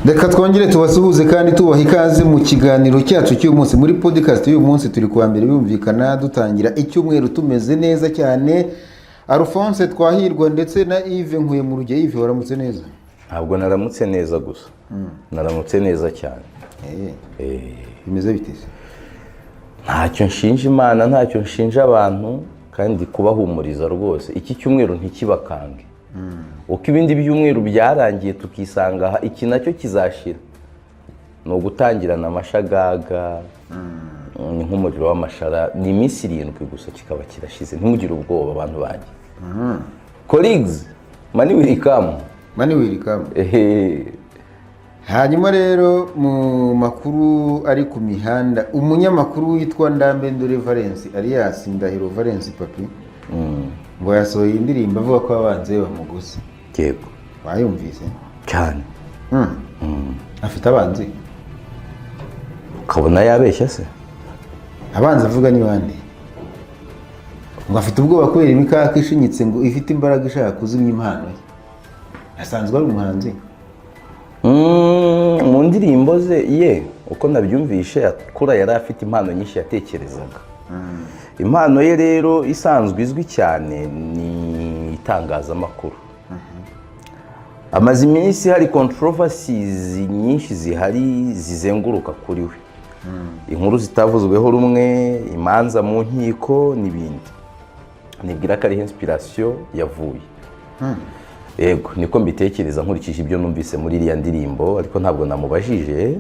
Reka twongere tubasuhuze kandi tubaha ikaze mu kiganiro cyacu cy'uyu munsi, muri podcast y'uyu munsi. Turi kuwa mbere, bumvikana dutangira icyumweru tumeze neza cyane. Alphonse Twahirwa ndetse na Yves Nkuye mu rugero. Yves, waramutse neza? Ntabwo naramutse neza gusa, naramutse neza cyane. Bimeze bite se? Ntacyo nshinja Imana, ntacyo nshinja abantu, kandi kubahumuriza rwose, iki cyumweru ntikibakange. Uko ibindi byumweru byarangiye tukisanga aha, iki nacyo kizashira. Ni ugutangirana amashagaga, ni nk'umuriro w'amashara, ni iminsi 7 gusa kikaba kirashize. Ntimugire ubwoba, abantu banjye, colleagues, money will come. Money will come. Ehe. Hanyuma rero, mu makuru ari ku mihanda, umunyamakuru witwa Ndambe Ndore Valence alias Ndahiro Valence Papi ngo yasohoye indirimbo avuga ko abanzi be bamuguze. Yego. Wayumvise? Cyane. Afite abanzi? Ukabona yabeshya se? Abanzi avuga ni bande? Ngo afite ubwoba kubera imikaka ishinyitse, ngo ifite imbaraga ishaka kuzimya impano ye. Asanzwe ari umuhanzi. Mu ndirimbo ze ye, uko nabyumvishe, akura yari afite impano nyinshi yatekerezaga. Impano ye rero isanzwe izwi cyane ni itangazamakuru. Amaze iminsi hari controversies nyinshi zihari zizenguruka kuri we, inkuru zitavuzweho rumwe, imanza mu nkiko n'ibindi. Nibwira ko ariho inspiration yavuye. Yego, niko mbitekereza nkurikije ibyo numvise muri iriya ndirimbo, ariko ntabwo namubajije.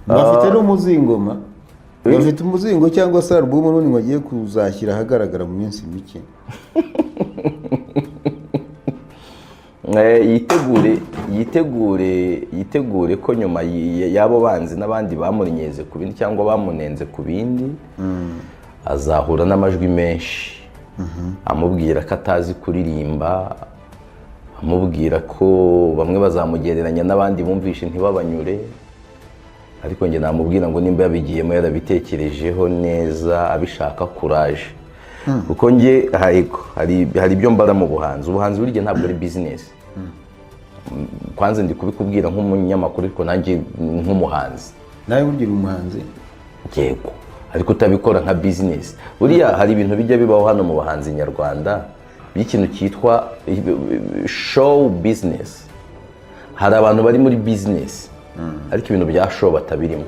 Ngo afite n'umuzingo ma, ngo afite umuzingo cyangwa se album n'ubundi ngo agiye kuzashyira ahagaragara mu minsi mike. Yitegure, yitegure, yitegure ko nyuma y'abo banzi n'abandi bamunyeze ku bindi cyangwa bamunenze ku bindi, azahura n'amajwi menshi amubwira ko atazi kuririmba, amubwira ko bamwe bazamugereranya n'abandi bumvishe ntibabanyure. Ariko njye namubwira ngo nimba yabigiyemo yarabitekerejeho neza, abishaka, kuraje, kuko njye hari ibyo mbara mu buhanzi. Ubuhanzi burya ntabwo ari bizinesi. Kwanza ndi kubikubwira nk'umunyamakuru, ariko nanjye nk'umuhanzi. Nawe burya uri umuhanzi? Yego, ariko utabikora nka bizinesi. Buriya hari ibintu bijya bibaho hano mu bahanzi nyarwanda by'ikintu cyitwa show business. Hari abantu bari muri bizinesi ariko ibintu bya show batabirimo,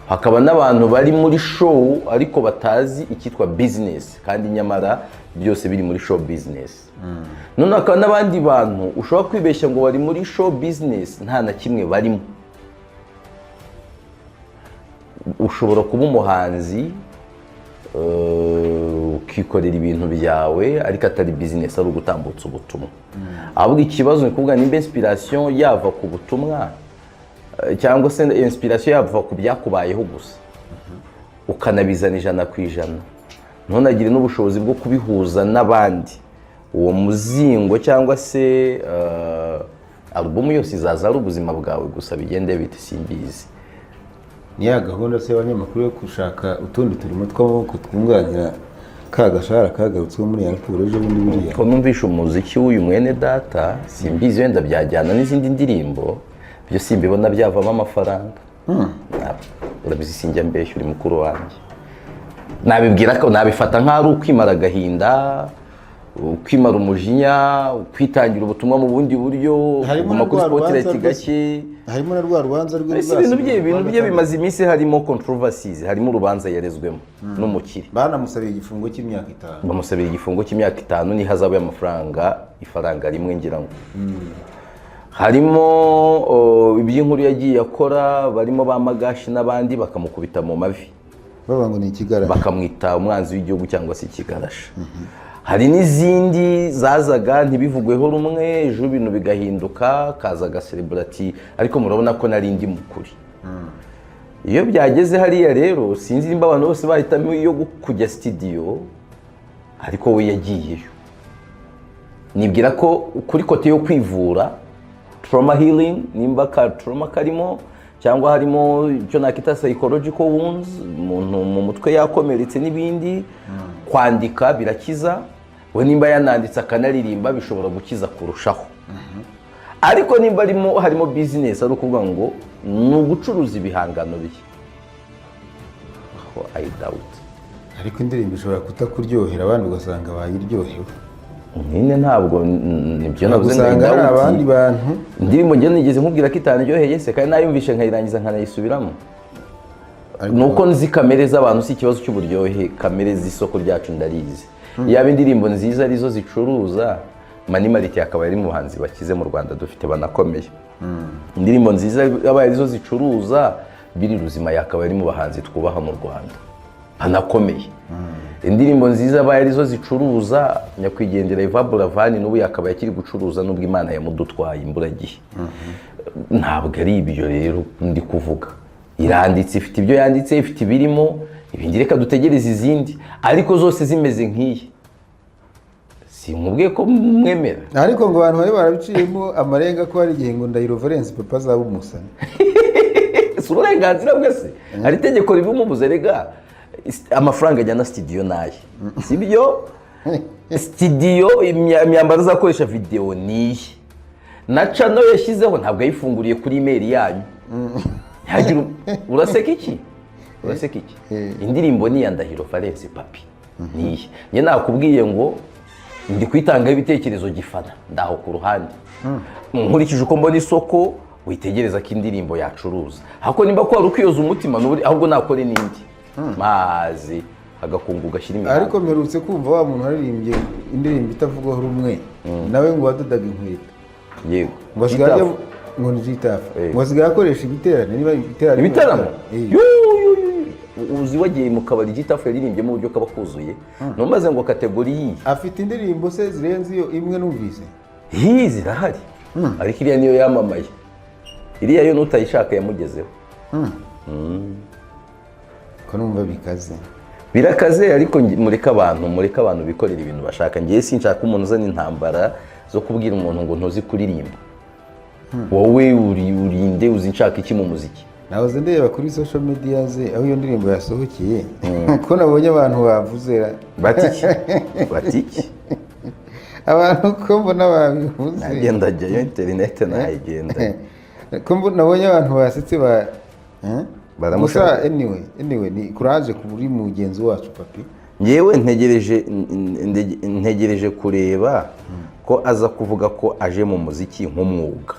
hakaba n'abantu bari muri show ariko batazi icyitwa bizinesi, kandi nyamara byose biri muri show business. Noneho hakaba n'abandi bantu ushobora kwibeshya ngo bari muri show business, nta na kimwe barimo. Ushobora kuba umuhanzi, ukikorera ibintu byawe, ariko atari bizinesi, ari ugutambutsa ubutumwa. Ahubwo ikibazo ni kuvuga nimba inspiration yava ku butumwa, cyangwa se inspiration yava ku byakubayeho gusa, ukanabizana 100%, ntunagire n'ubushobozi bwo kubihuza n'abandi. Uwo muzingo cyangwa se alubumu yose izaza ari ubuzima bwawe gusa, bigende bite simbizi. Ni ya gahunda se y'abanyamakuru yo gushaka utundi turimo tw'amaboko twunganira ka gashahara kagarutsweho muri ya raporo ejo bundi buriya? Ko numvishe umuziki w'uyu mwene data, simbizi, wenda byajyana n'izindi ndirimbo, byo simbibona byavamo amafaranga. Ntabwo. Urabizi sinjya mbeshya, uri mukuru wanjye. Nabibwira ko nabifata nk'aho ari ukwimara agahinda, ukwimara umujinya, kwitangira ubutumwa mu bundi buryo, Harimo kuguma na kuri rwa rubanza spotlight gake. Harimo na rwa rubanza rwe. Mbese ibintu bye bimaze iminsi harimo controversies, harimo urubanza yarezwemo n'umukire. Banamusabiye igifungo cy'imyaka 5. Bamusabira igifungo cy'imyaka 5 n'ihazabu y'amafaranga, ifaranga rimwe ngira ngo. Harimo iby'inkuru yagiye akora, barimo ba Magashi n'abandi bakamukubita mu mavi. Bavuga ngo ni ikigarasha. Bakamwita umwanzi w'igihugu cyangwa se ikigarasha. Hari n'izindi zazaga ntibivugweho rumwe, ejo ibintu bigahinduka, kaza agaserebura ati: "Ariko murabona ko nari ndi mukuri." Iyo byageze hariya rero, sinzi nimba abantu bose bahitamo iyo kujya studio, ariko we yagiyeyo. Nibwira ko kuri côté yo kwivura, trauma healing, nimba ka trauma karimo cyangwa harimo icyo nakita psychological wounds, umuntu mu mutwe yakomeretse n'ibindi, kwandika birakiza. We nimba yananditse akanaririmba, bishobora gukiza kurushaho. Ariko nimba harimo business, ari ukuvuga ngo ni ugucuruza ibihangano bye, aho I doubt. Ariko indirimbo ishobora kutakuryohera, abandi ugasanga bayiryohewe. Nyine ntabwo nibyo navuze ngo I Usanga hari doubt. abandi bantu. Indirimbo njye nigeze nkubwira ko itanaryoheye se, kandi nayumvishe nkayirangiza nkanayisubiramo? Ariko Ni uko nzi kamere z'abantu, si ikibazo cy'uburyohe. Kamere z'isoko ryacu ndarizi. Yaba indirimbo nziza arizo zicuruza, Mani Martin akaba ari mu bahanzi bakize mu Rwanda dufite banakomeye. Indirimbo nziza yabaye arizo zicuruza, Bill Ruzima yakaba ari mu bahanzi twubaha mu Rwanda banakomeye. Indirimbo nziza abaye arizo zicuruza, nyakwigendera Yvan Buravan n'ubu yakaba akiri gucuruza, nubwo Imana yamudutwaye imburagihe. Ntabwo ari ibyo rero ndi kuvuga. Iranditse, ifite ibyo yanditse, ifite ibirimo ibindi. Reka dutegereze izindi, ariko zose zimeze nk'iyi, sinkubwiye ko mwemera. Ariko ngo abantu bari barabiciyemo amarenga ko hari igihe ngo Ndahiro Valens Papa azaba umusani. Si uburenganzira bwe se? Hari itegeko ribumubuza? Rega amafaranga ajyana studio naye, si byo? Studio, imyambaro azakoresha, videwo niye, na channel yashyizeho ntabwo yayifunguriye kuri email yanyu. Uraseka iki? Uraseka iki? Indirimbo ni iya Ndahiro Valens Papi, niye. Njye nakubwiye ngo ndi kuyitangaho ibitekerezo gifana, ndaho ku ruhande. Nkurikije uko mbona isoko, witegereza ko indirimbo yacuruza, ariko nimba ko wari ukwiyoza umutima ahubwo nakore n'indi mazi agakungu gashyira imihanda. Ariko mperutse kumva wa muntu waririmbye indirimbo itavugwaho rumwe nawe, ngo wadodaga inkweto, ngo asigaye ajya Gitafu. ngo ni Gitafu, ngo asigaye akoresha ibiterane, niba ibiterane. Ibitaramo. Eh. Yu, yu, yu. Uzi wagiye mu kabari Gitafu yaririmbyemo uburyo kaba kuzuye, ntumaze ngo category yiyi. Afite indirimbo se zirenze iyo imwe numvise? Hi, zirahari, ariko iriya niyo yamamaye. Iriya yo n'utayishaka yamugezeho. Ko numva bikaze. Birakaze, ariko mureke abantu bikorera ibintu bashaka. Ngewe sinshaka umuntu uzana intambara zo kubwira umuntu ngo ntuzi kuririmba. Wowe uri urinde? Uzi nshaka iki mu muziki? Nahoze ndeba kuri social media ze aho iyo ndirimbo yasohokeye, ko nabonye abantu bavuze ra. Bati iki? Bati iki? Abantu ko mbona babivuze. Nanjye ndajyayo, interinete nayigenda. Ko nabonye abantu basetse ba, eh? Baramushaka. Gusa anyway ni courage kuri mugenzi wacu Papi. Ngewe ntegereje kureba ko aza kuvuga ko aje mu muziki nk'umwuga,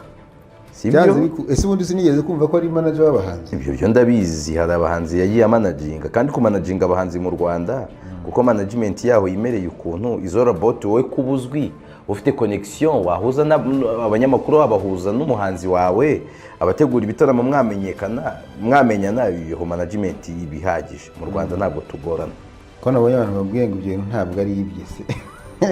si Byanze byo? Ese ubundi sinigeze kumva ko ari manager w'abahanzi? Ibyo byo ndabizi, hari abahanzi yagiye amanaginga, kandi kumanaginga abahanzi mu Rwanda, kuko management yaho yimereye ukuntu, izo robot, wowe kuba uzwi, ufite connection, wahuza abanyamakuru, wabahuza n'umuhanzi wawe, abategura ibitaramo mwamenyekana, mwamenyana, iyo management iba ihagije mu Rwanda, ntabwo tugorana. Ko nabonye abantu babwiye ngo ibyo bintu ntabwo ari ibye se?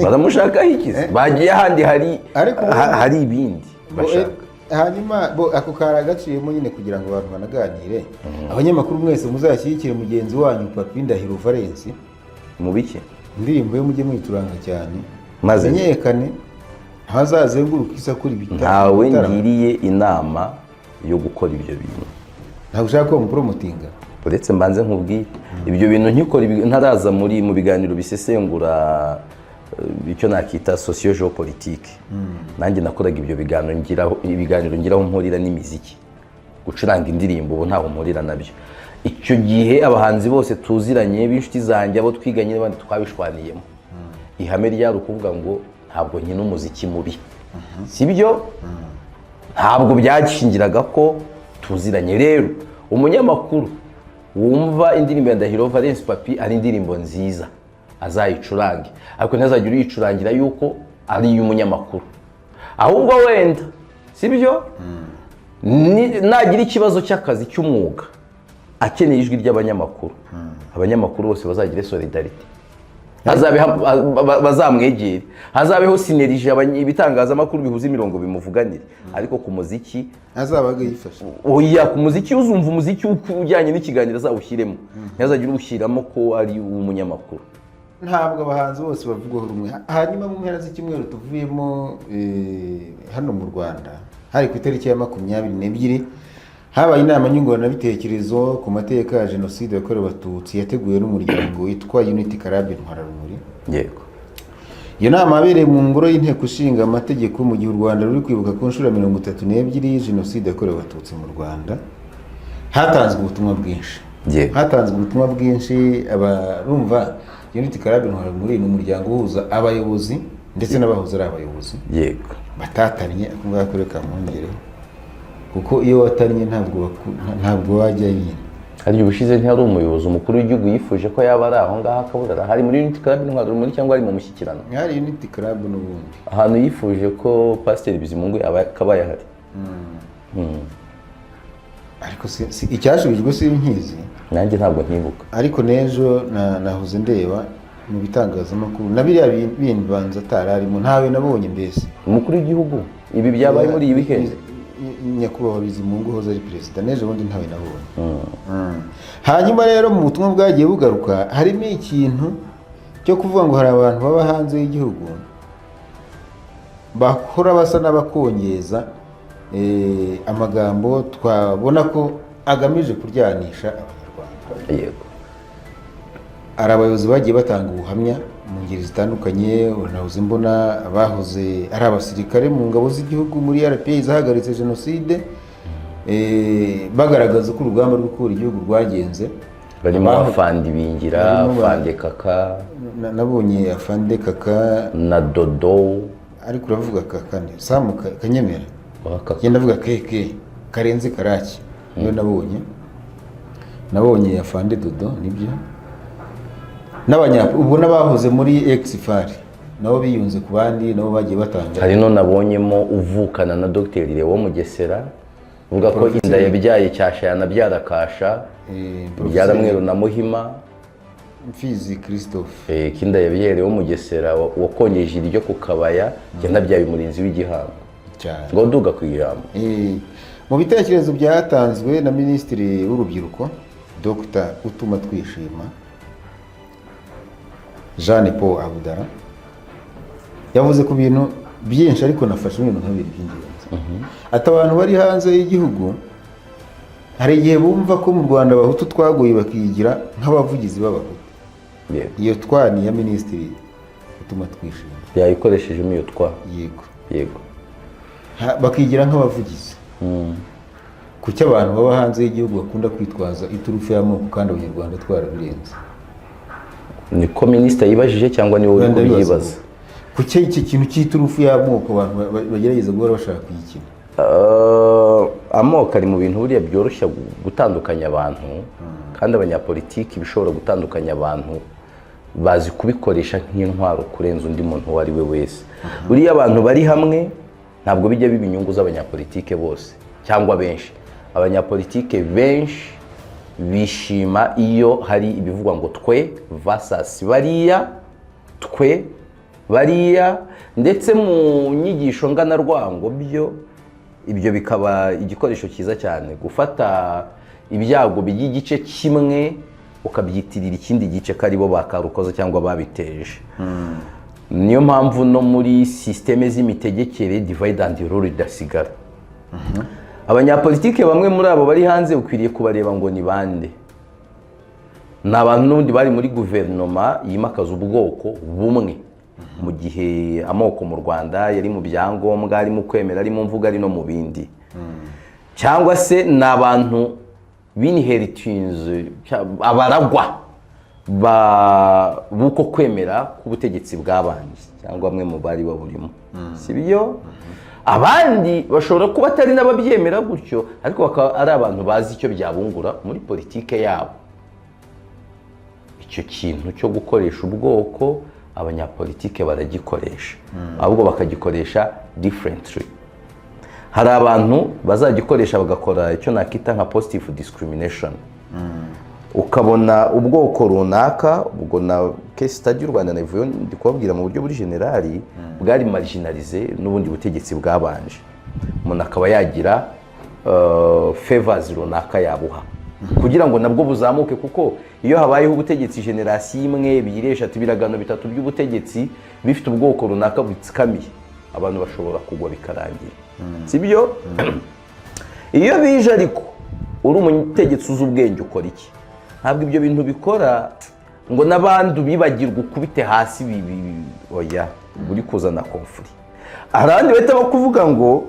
Baramushakaho iki se? Bagiye ahandi hari Ariko hari ibindi bashaka. Hanyuma bo ako kari agaciyemo nyine kugira ngo abantu banaganire. Abanyamakuru mwese muzashyigikire mugenzi wanyu Papi Ndahiro Valens. Mu biki? Indirimbo ye mujye muyituranga cyane, Maze? menyekane, ntazazenguruka isi akora Ntawe ibitaramo. ngiriye inama yo gukora ibyo bintu. Ntabwo ushaka ko bamupromotinga? Uretse mbanze nkubwire, ibyo bintu nkikora ntaraza muri mu biganiro bisesengura, icyo nakita socio géopolitique, nanjye nakoraga ibyo biganiro, ngiraho ibiganiro, ngiraho mpurira n'imiziki, gucuranga indirimbo. Ubu ntaho mpurira nabyo. Icyo gihe abahanzi bose tuziranye, b'inshuti zanjye, abo twiganye n'abandi, twabishwaniyemo. Ihame ryari ukuvuga ngo ntabwo nkina umuziki mubi, si byo? Ntabwo byashingiraga ko tuziranye. Rero umunyamakuru wumva indirimbo ya Ndahiro Valens Papi ari indirimbo nziza, azayicurange, ariko ntazagire uyicurangira yuko ari iy'umunyamakuru. Ahubwo wenda si byo, nagira ikibazo cy'akazi cy'umwuga, akeneye ijwi ry'abanyamakuru, abanyamakuru bose bazagire solidarité, bazamwegere, hazabeho synergie, ibitangazamakuru bihuza imirongo bimuvuganire. Ariko ku muziki Azabaga yifashe. Oya, ku muziki uzumva umuziki ujyanye n'ikiganiro azawushyiremo, ntihazagire uwushyiramo ko ari uw'umunyamakuru. Ntabwo abahanzi bose bavugwaho rumwe. Hanyuma mu mpera z'icyumweru tuvuyemo, hano mu Rwanda, hari ku itariki ya 22, habaye inama nyunguranabitekerezo ku mateka ya Jenoside yakorewe Abatutsi, yateguwe n'umuryango witwa Unity Club Intwararumuri. Yego. Iyo nama yabereye mu ngoro y'Inteko Ishinga Amategeko mu gihe u Rwanda ruri kwibuka ku nshuro ya 32 Jenoside yakorewe Abatutsi mu Rwanda. Hatanzwe ubutumwa bwinshi. Hatanzwe ubutumwa bwinshi. Abarumva Unity Club Intwararumuri ni umuryango uhuza abayobozi ndetse n'abahoze ari abayobozi batatanye. Ako ngako reka mwongereho, kuko iyo watannye ntabwo wajya nyine. Hari ubushize ntihari umuyobozi umukuru w'igihugu yifuje ko yaba ari aho ngaho akabura, hari muri Unity Club Intwararumuri cyangwa ari mu Mushyikirano? Hari Unity Club n'ubundi. Ahantu yifuje ko Pasiteri Bizimungu yaba akabaye ahari. Ariko icyashubijwe si nkizi. Nanjye ntabwo nkibuka. Ariko n'ejo nahoze ndeba mu bitangazamakuru na biriya bindi, banza atari arimo, ntawe nabonye mbese. Umukuru w'igihugu, ibi byabaye muri iyi weekend? Nyakubahwa Bizimungu uhoze ari perezida, n'ejo bundi ntawe nabonye. Hanyuma rero mu butumwa bwagiye bugaruka harimo ikintu cyo kuvuga ngo hari abantu baba hanze y'igihugu bakora basa n'abakongeza amagambo twabona ko agamije kuryanisha Abanyarwanda. Hari abayobozi bagiye batanga ubuhamya mu ngeri zitandukanye. Nahoze mbona abahoze ari abasirikare mu ngabo z'igihugu muri RPA zahagaritse jenoside, bagaragaza uko urugamba rwo kubura igihugu rwagenze. Barimo Afandi Bingira, Barimo Afande Kaka. Nabonye Afande Kaka. Na Dodo. Ariko uravuga Kaka ni Samu Kanyemera. Wa Kaka. Ngenda avuga keke Karenzi Karaki niyo nabonye. Nabonye Afande Dodo, nibyo, n'abanya ubwo n'abahoze muri ex-FAR nabo biyunze ku bandi, nabo bagiye batanga. Hari no nabonyemo uvukana na Dr Lewo Mugesera, uvuga ko inda yabyaye Cyasha yanabyara Kasha, byara Mweru na Muhima. Mfizi Christophe. Kinda yabyaye Lewo Mugesera wakongeje iryo ku Kabaya, yanabyaye umurinzi w'igihango. Cyane. Ngo duga ku ijambo. Mu bitekerezo byatanzwe na Minisitiri w'Urubyiruko, Dr Utumatwishima Jeanne Paul Abdallah, yavuze ku bintu byinshi ariko nafashe ibintu nka bibiri by'ingenzi. Ati abantu bari hanze y'igihugu hari igihe bumva ko mu Rwanda Abahutu twaguye, bakigira nk'abavugizi b'Abahutu. Iyo twa ni iya Minisitiri Utumatwishima. Yayikoreshejemo iyo twa? Yego. Yego. Bakigira nk'abavugizi. Kuki abantu baba hanze y'igihugu bakunda kwitwaza iturufu y'amoko kandi Abanyarwanda twarabirenze? Niko minisitiri yibajije cyangwa ni wowe uri Ndabibaza. kubyibaza? Kuki iki kintu cy'iturufu y'amoko abantu bagerageza guhora bashaka kuyikina? Amoko ari mu bintu buriya byoroshya gutandukanya abantu, kandi abanyapolitiki bishobora gutandukanya abantu bazi kubikoresha nk'intwaro kurenza undi muntu uwo ari we wese. Buriya abantu bari hamwe ntabwo bijya biba inyungu z'abanyapolitike bose cyangwa benshi. Abanyapolitike benshi bishima iyo hari ibivugwa ngo twe versus bariya, twe bariya, ndetse mu nyigisho nganarwango byo ibyo bikaba igikoresho cyiza cyane, gufata ibyago by'igice kimwe ukabyitirira ikindi gice ko aribo bakarukoze cyangwa babiteje. Niyo mpamvu no muri système z'imitegekere divide and rule idasigara. Abanyapolitike bamwe muri abo bari hanze ukwiriye kubareba ngo ni bande. Ni abantu n'ubundi bari muri guverinoma yimakaza ubwoko bumwe mu gihe amoko mu Rwanda yari mu byangombwa, ari mu kwemera, ari mu mvugo, ari no mu bindi, cyangwa se ni abantu b'inheritinze, abaragwa b'uko kwemera k'ubutegetsi bwabanje cyangwa bamwe mu bari baburimo, si byo? Abandi bashobora kuba atari n'ababyemera gutyo, ariko bakaba ari abantu bazi icyo byabungura muri politike yabo. Icyo kintu cyo gukoresha ubwoko abanyapolitike baragikoresha, ahubwo bakagikoresha differently. Hari abantu bazagikoresha bagakora icyo nakita nka positive discrimination, ukabona ubwoko runaka, ubwo na case study y'u Rwanda navuye ndi kubabwira mu buryo buri general, bwari marginalisé n'ubundi butegetsi bwabanje, umuntu akaba yagira favors runaka yabuha kugira ngo nabwo buzamuke, kuko iyo habayeho ubutegetsi génération imwe, ebyiri, eshatu, ibiragano bitatu by'ubutegetsi bifite ubwoko runaka butsikamiye, abantu bashobora kugwa bikarangira, si byo? Iyo bije ariko uri umutegetsi uzi ubwenge, ukora iki? Ntabwo ibyo bintu bikora ngo n'abandi ubibagirwe ukubite hasi, oya. buri kuzana conflit. Hari abandi bahita bakuvuga ngo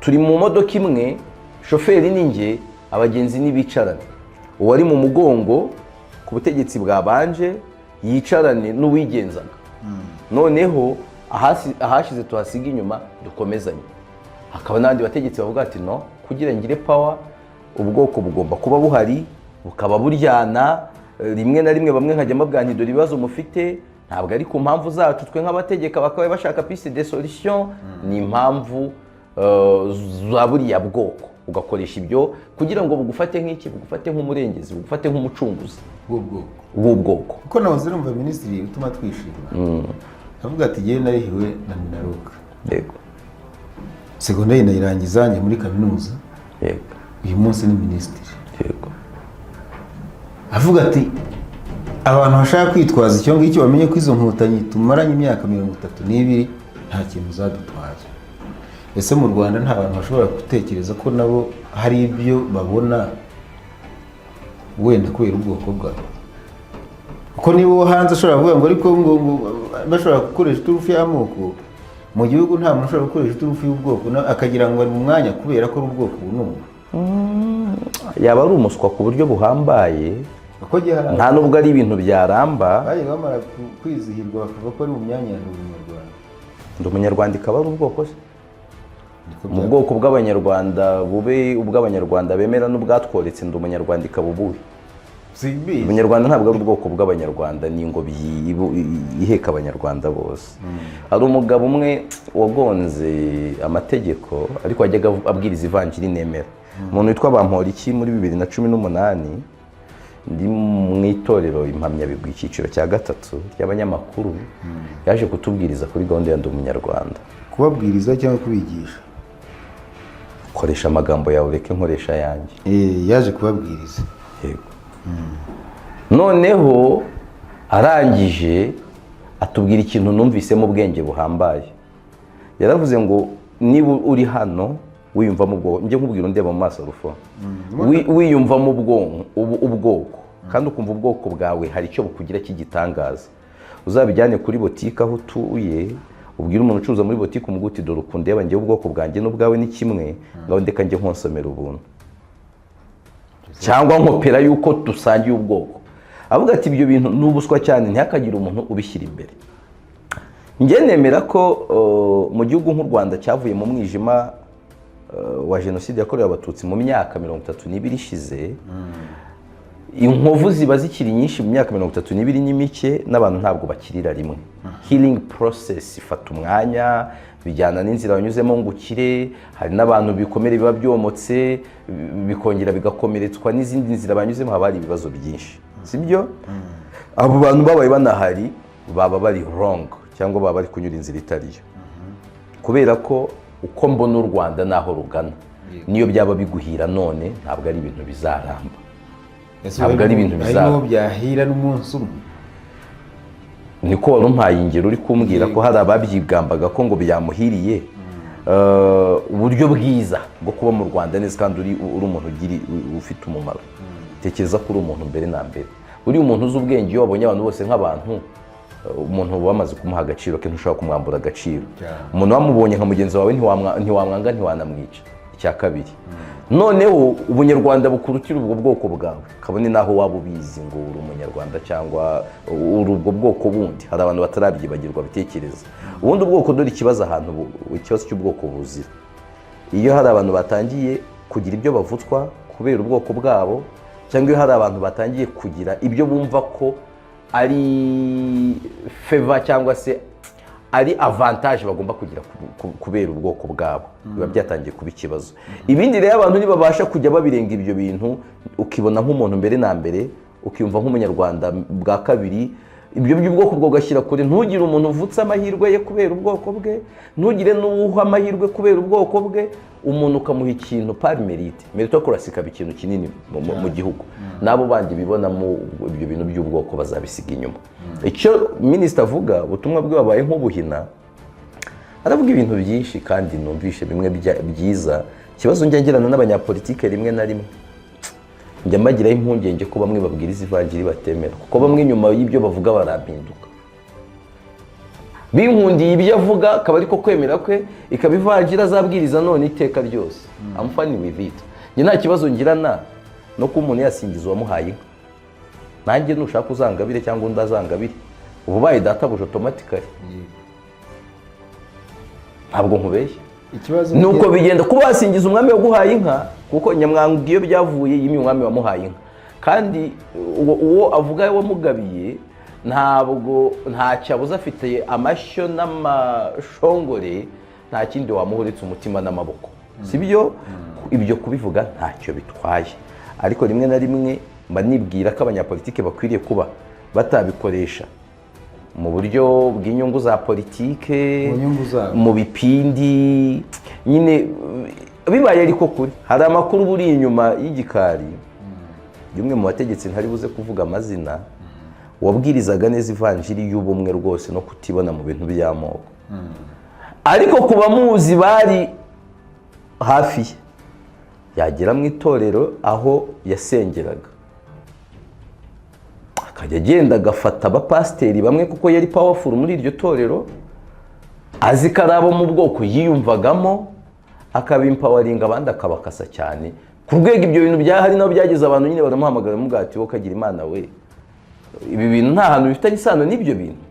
turi mu modoka imwe, shoferi ni njye, abagenzi nibicarane, uwari mu mugongo ku butegetsi bwabanje yicarane n'uwigenzaga, noneho ahashize tuhasiga inyuma, dukomezanye. Hakaba n'abandi bategetsi bavuga ati: "No kugira ngire power, ubwoko bugomba kuba buhari, bukaba buryana." Rimwe na rimwe bamwe nkajya mbabwira nti: "Dore ibibazo mufite ntabwo ari ku mpamvu zacu twe nk'abategeka bakaba bashaka piste de solution, ni impamvu za buriya bwoko." Ugakoresha ibyo kugira ngo bugufate nk'iki? Bugufate nk'umurengezi, bugufate nk'umucunguzi bw'ubwoko w'ubwoko. Kuko nahoze numva minisitiri Utumatwishima avuga ati: "Jyewe narihiwe na MINALOC, segonderi ndayirangiza, njya muri kaminuza, uyu munsi ni minisitiri." Avuga ati: "Abantu bashaka kwitwaza icyo ngicyo bamenye ko izo nkotanyi tumaranye imyaka 32 nta kintu zadutwaye." Ese mu Rwanda nta bantu bashobora gutekereza ko nabo hari ibyo babona wenda kubera ubwoko bwabo? Kuko niba uwo hanze ashobora kuvuga ngo ariko ngo bashobora gukoresha iturufu y'amoko, mu gihugu nta muntu ushobora gukoresha iturufu y'ubwoko akagira ngo ari mu mwanya kubera ko ari ubwoko ubu n'ubu? Yaba ari umuswa ku buryo buhambaye. Kuko gihe hari Nta nubwo ari ibintu byaramba. bagiye bamara kwizihirwa bakavuga ko ari mu myanya ya Ndi Umunyarwanda. Ndi Umunyarwanda ikaba ari ubwoko se? Niko Mu bwoko bw'Abanyarwanda, bube ubw'Abanyarwanda bemera n'ubwatworetse, Ndi Umunyarwanda ikaba ubuhe? Simbizi. Umunyarwanda ntabwo ari ubwoko bw'Abanyarwanda, ni ingobyi iheka Abanyarwanda bose. Hari umugabo umwe wagonze amategeko, ariko wajyaga abwiriza ivanjiri nemera, umuntu witwa Bamporiki. Muri 2018 ndi mu itorero Impamyabigwi, icyiciro cya gatatu ry'abanyamakuru, yaje kutubwiriza kuri gahunda ya Ndi Umunyarwanda. Kubabwiriza cyangwa kubigisha? Koresha amagambo yawe, ureke nkoresha ayanjye. Yaje kubabwiriza. Yego. Noneho arangije atubwira ikintu numvisemo ubwenge buhambaye. Yaravuze ngo niba uri hano wiyumvamo ubwoko, njye nkubwira undeba mu maso rufo, wiyumvamo ubwonko ubwoko, kandi ukumva ubwoko bwawe hari icyo bukugira cy'igitangaza, uzabijyane kuri botike aho utuye, ubwire umuntu ucuruza muri botike, umubwire uti: "Dore ukundeba njyewe, ubwoko bwanjye n'ubwawe ni kimwe, ngaho ndeka njye nkonsomera ubuntu cyangwa nkopera yuko dusangiye ubwoko." Avuga ati: "Ibyo bintu ni ubuswa cyane, ntihakagire umuntu ubishyira imbere." Njye nemera ko mu gihugu nk'u Rwanda cyavuye mu mwijima wa jenoside yakorewe Abatutsi mu myaka 32 ishize, inkovu ziba zikiri nyinshi. Mu myaka 32 ni mike, n'abantu ntabwo bakirira rimwe. Healing process ifata umwanya, bijyana n'inzira wanyuzemo ngo ukire. Hari n'abantu bikomere biba byomotse, bikongera bigakomeretswa n'izindi nzira banyuzemo, haba hari ibibazo byinshi, sibyo? Abo bantu babaye banahari baba bari wrong cyangwa baba bari kunyura inzira itariyo, kubera ko uko mbona u Rwanda n'aho rugana, niyo byaba biguhira none, ntabwo ari ibintu bizaramba. Ntabwo ari ibintu bizaba. Harimo byahira n'umunsi umwe. Niko wari umpaye ingero, uri kumbwira ko hari ababyigambaga ko ngo byamuhiriye. Uburyo bwiza bwo kuba mu Rwanda neza kandi uri umuntu ufite umumaro, tekereza ko uri umuntu mbere na mbere. Uriya umuntu uzi ubwenge, iyo wabonye abantu bose nk'abantu, umuntu uba wamaze kumuha agaciro ke, ntushobora kumwambura agaciro. Umuntu wamubonye nka mugenzi wawe, ntiwamwanga, ntiwanamwica. Icya kabiri noneho, ubunyarwanda bukurutira ubwo bwoko bwawe, kabone n'aho waba ubizi ngo uri Umunyarwanda cyangwa uri ubwo bwoko bundi. Hari abantu batarabyibagirwa bitekereza ubundi ubwoko. Dore ikibazo ahantu ikibazo cy'ubwoko buzira: iyo hari abantu batangiye kugira ibyo bavutswa kubera ubwoko bwabo, cyangwa iyo hari abantu batangiye kugira ibyo bumva ko ari favor cyangwa se ari avantage bagomba kugira kubera ubwoko bwabo, biba byatangiye kuba ikibazo. Ibindi rero, abantu ntibabasha kujya babirenga ibyo bintu, ukibona nk'umuntu mbere na mbere, ukiyumva nk'Umunyarwanda bwa kabiri, ibyo by'ubwoko bwo ugashyira kure. Ntugire umuntu uvutse amahirwe ye kubera ubwoko bwe, ntugire n'uwuha amahirwe kubera ubwoko bwe. Umuntu ukamuha ikintu par mérite, meritocracy ikaba ikintu kinini mu gihugu, n'abo bandi bibonamo ibyo bintu by'ubwoko bazabisiga inyuma. Icyo minisita avuga, ubutumwa bwe wabaye nk'ubuhina, aravuga ibintu byinshi kandi numvishe bimwe byiza. Ikibazo njya ngirana n'abanyapolitike, rimwe na rimwe njya mbagiraho impungenge ko bamwe babwiriza ivanjiri batemera, kuko bamwe nyuma y'ibyo bavuga barampinduka. Binkundiye ibyo avuga, akaba ariko kwemera kwe, ikaba ivanjiri azabwiriza none iteka ryose. I'm fine with it. Njye nta kibazo ngirana no kuba umuntu yasingiza uwamuhaye inka. Nanjye nushaka uzangabire cyangwa undi azangabire, uba ubaye databuja automatically. Ntabwo nkubeshya. Ikibazo Nuko bigenda kuba wasingiza umwami waguhaye inka, kuko Nyamwanga iyo byavuye yimye umwami wamuhaye inka. Kandi uwo avuga wamugabiye ntabwo ntacyo abuze, afite amashyo n'amashongore, nta kindi wamuha uretse umutima n'amaboko, si byo? Ibyo kubivuga ntacyo bitwaye, ariko rimwe na rimwe mba nibwira ko abanyapolitike bakwiriye kuba batabikoresha mu buryo bw'inyungu za politike, Mu nyungu zabo. mu bipindi nyine. Bibaye ariko kuri hari amakuru buri inyuma y'igikari y'umwe mu bategetsi ntari buze kuvuga amazina, wabwirizaga neza ivanjiri y'ubumwe rwose no kutibona mu bintu by'amoko, ariko ku bamuzi bari hafi ye, yagera mu itorero aho yasengeraga akajya agenda agafata abapasiteri bamwe, kuko yari powerful muri iryo torero, azi ko ari abo mu bwoko yiyumvagamo, akabimpoweringa, abandi akabakasa cyane ku rwego ibyo bintu byahari nabo byageze abantu nyine baramuhamagara, bamubwira ati: "Wowe kagira Imana we, ibi bintu nta hantu bifitanye isano n'ibyo bintu."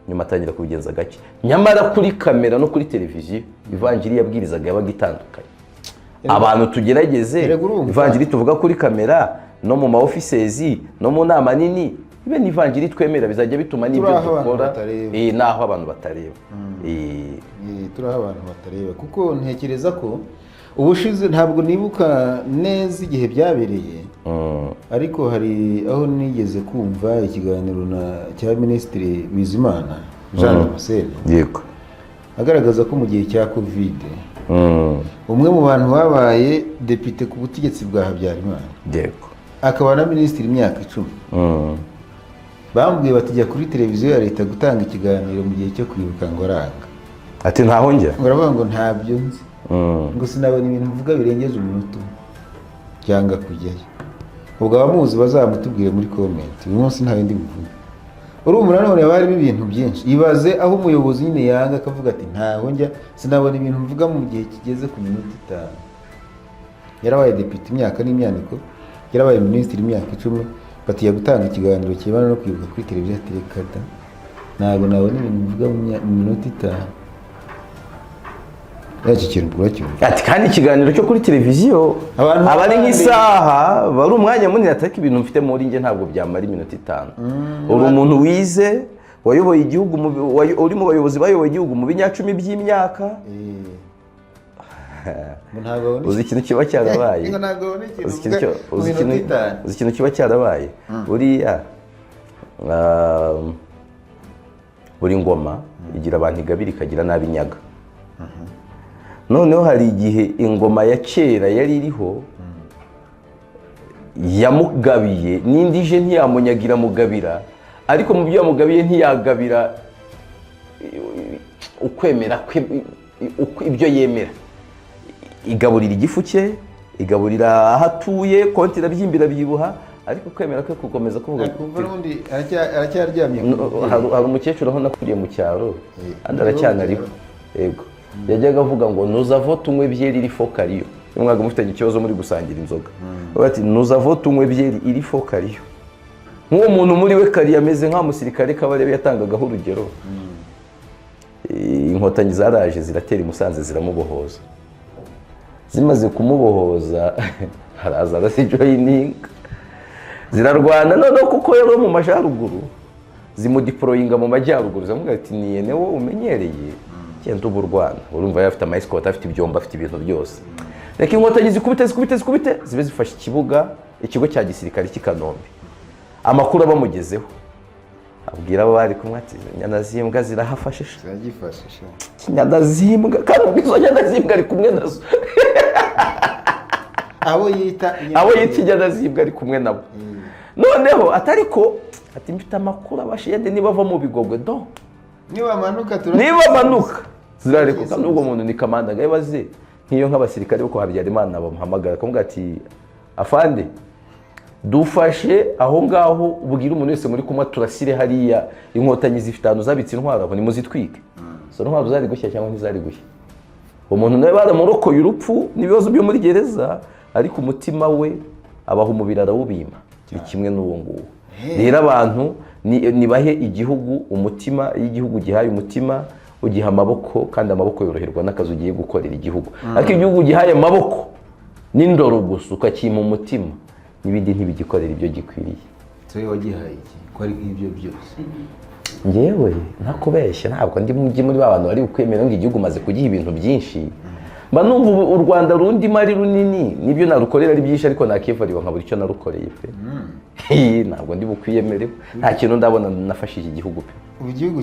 Nyuma atangira kubigenza gake, nyamara kuri kamera no kuri televiziyo ivanjiri yabwirizaga yabaga itandukanye. Abantu tugerageze Erega urumva. ivanjiri tuvuga kuri kamera no mu ma offices no mu nama nini ibe n'ivanjiri twemera, bizajya bituma n'ibyo Turi aho abantu dukora batareba. N'aho abantu batareba. Turi aho abantu batareba, kuko ntekereza ko ubushize, ntabwo nibuka neza igihe byabereye, ariko hari aho nigeze kumva ikiganiro na cya Minisitiri Bizimana Jean Damascene, agaragaza ko mu gihe cya Covid umwe mu bantu babaye depite ku butegetsi bwa Habyarimana, akaba na minisitiri imyaka 10, bambwiye bati: "Jya kuri televiziyo ya leta gutanga ikiganiro mu gihe cyo kwibuka," ngo aranga. Ati: "Ntaho njya." Ngo aravuga ngo: "Ntabyo nzi," ngo: "Sinabona ibintu mvuga birengeje umunota umwe," byanga kujyayo. Ubwo abamuzi bazamutubwire muri comment. Uyu munsi nta bindi buvuge. Urumva nanone haba harimo ibintu byinshi. Ibaze aho umuyobozi nyine yanga akavuga ati: "Ntaho njya, sinabona ibintu mvuga mu gihe kigeze ku minota 5." Yarabaye depite imyaka n'imyaniko, yarabaye minisitiri imyaka 10, batiya gutanga ikiganiro kirebana no kwibuka kuri televiziyo, ati: "Reka da, ntabwo nabona ibintu mvuga mu minota 5." Iki kintu uracyumva? Ati kandi ikiganiro cyo kuri televiziyo Abantu aba ari bandi- nk'isaha, aba ari umwanya munini, atari ibintu mfite muri njye ntabwo byamara iminota 5. Uri umuntu wize, wayoboye igihugu uri mu bayobozi bayoboye igihugu mu binyacumi by'imyaka. Ngo ntabwo abona Uzi ikintu kiba cyarabaye? Ngo ntabwo abona ikintu Uzi ikintu uvuga mu uzi minota 5. Uzi ikintu kiba cyarabaye? Buriya buri ngoma igira abantu igabira, ikagira n'ab'inyaga. Noneho hari igihe ingoma ya kera yari iriho yamugabiye, n'indi ije ntiyamunyagira mugabira, ariko mu byo yamugabiye ntiyagabira ukwemera kwe, ibyo yemera. Igaburira igifu cye, igaburira aho atuye, konti irabyimbira byibuha, ariko kwemera kwe gukomeza kuvuga. Kumva n'ubundi aracyaryamye ku mubyeyi. Hari umukecuru aho nakuriye mu cyaro, kandi aracyanariho, yego, yajyaga avuga ngo: "Nuzavo tunywe byeri iri fo kariyo." Iyo mwaga mufitanye ikibazo muri gusangira inzoga, bavuga ati: "Nuzavo tunywe byeri iri fo kariyo." Nk'uwo muntu muri we kariyo ameze nk'aho musirikare Kabarebe yatangagaho urugero. Inkotanyi zaraje ziratera i Musanze, ziramubohoza. Zimaze kumubohoza haraza arazijoininga, zirarwana. Noneho kuko yari uwo mu majyaruguru, zimudeployinga mu majyaruguru, ziramubwira ati: "Ni wowe umenyereye, genda uba urwana." Urumva yari afite ama escort, afite ibyombo, afite ibintu byose. Reka inkotanyi zikubite, zikubite, zikubite, zibe zifashe ikibuga, ikigo cya gisirikare cy'i Kanombe. Amakuru abamugezeho, abwira abo bari kumwe ati: "Inyana z'imbwa zirahafashe sha." Ziragifashe sha. Inyana zimbwa, kandi ubwo izo nyana zimbwa ari kumwe nazo. Abo yita Abo yita inyana zimbwa ari kumwe nabo. Noneho atari ko ati: "Mfite amakuru, abashiyede nibava mu Bigogwe do Nibamanuka tura niba manuka zirarekuka." N'ubwo muntu ni kamanda, ngabaze nk'iyo nk'abasirikare bo kwa Habyarimana bamuhamagara akamubwira ati: "Afande, Dufashe aho ngaho, ubwire umuntu wese muri kumwe, turasire hariya Inkotanyi zifite ahantu zabitse intwaro, aho nimuzitwike. Izo ntwaro zari gushya cyangwa ntizari gushya? Umuntu nawe baramurokoye urupfu n'ibibazo byo muri gereza, ariko umutima we abaha umubiri arawubima. Ni kimwe n'uwo nguwo. Rero abantu nibahe igihugu umutima. Iyo igihugu gihaye umutima, ugiha amaboko, kandi amaboko yoroherwa n'akazi ugiye gukorera igihugu. Ariko igihugu gihaye amaboko n'indoro gusa, ukakima umutima n'ibindi, ntibigikorera ibyo gikwiriye. Wowe wagihaye iki ko ari nk'ibyo byose? Ngewe ntakubeshya, ntabwo ndi mujyi muri ba bantu bari kwemera ngo igihugu maze kugiha ibintu byinshi. Mba numva ubu u Rwanda rundimo ari runini, nibyo narukorera ari byinshi, ariko nakivariwa nkabura icyo narukoreye pe. Ntabwo ndi bukwiyemereho, nta kintu ndabona nafashije igihugu pe. Ubu igihugu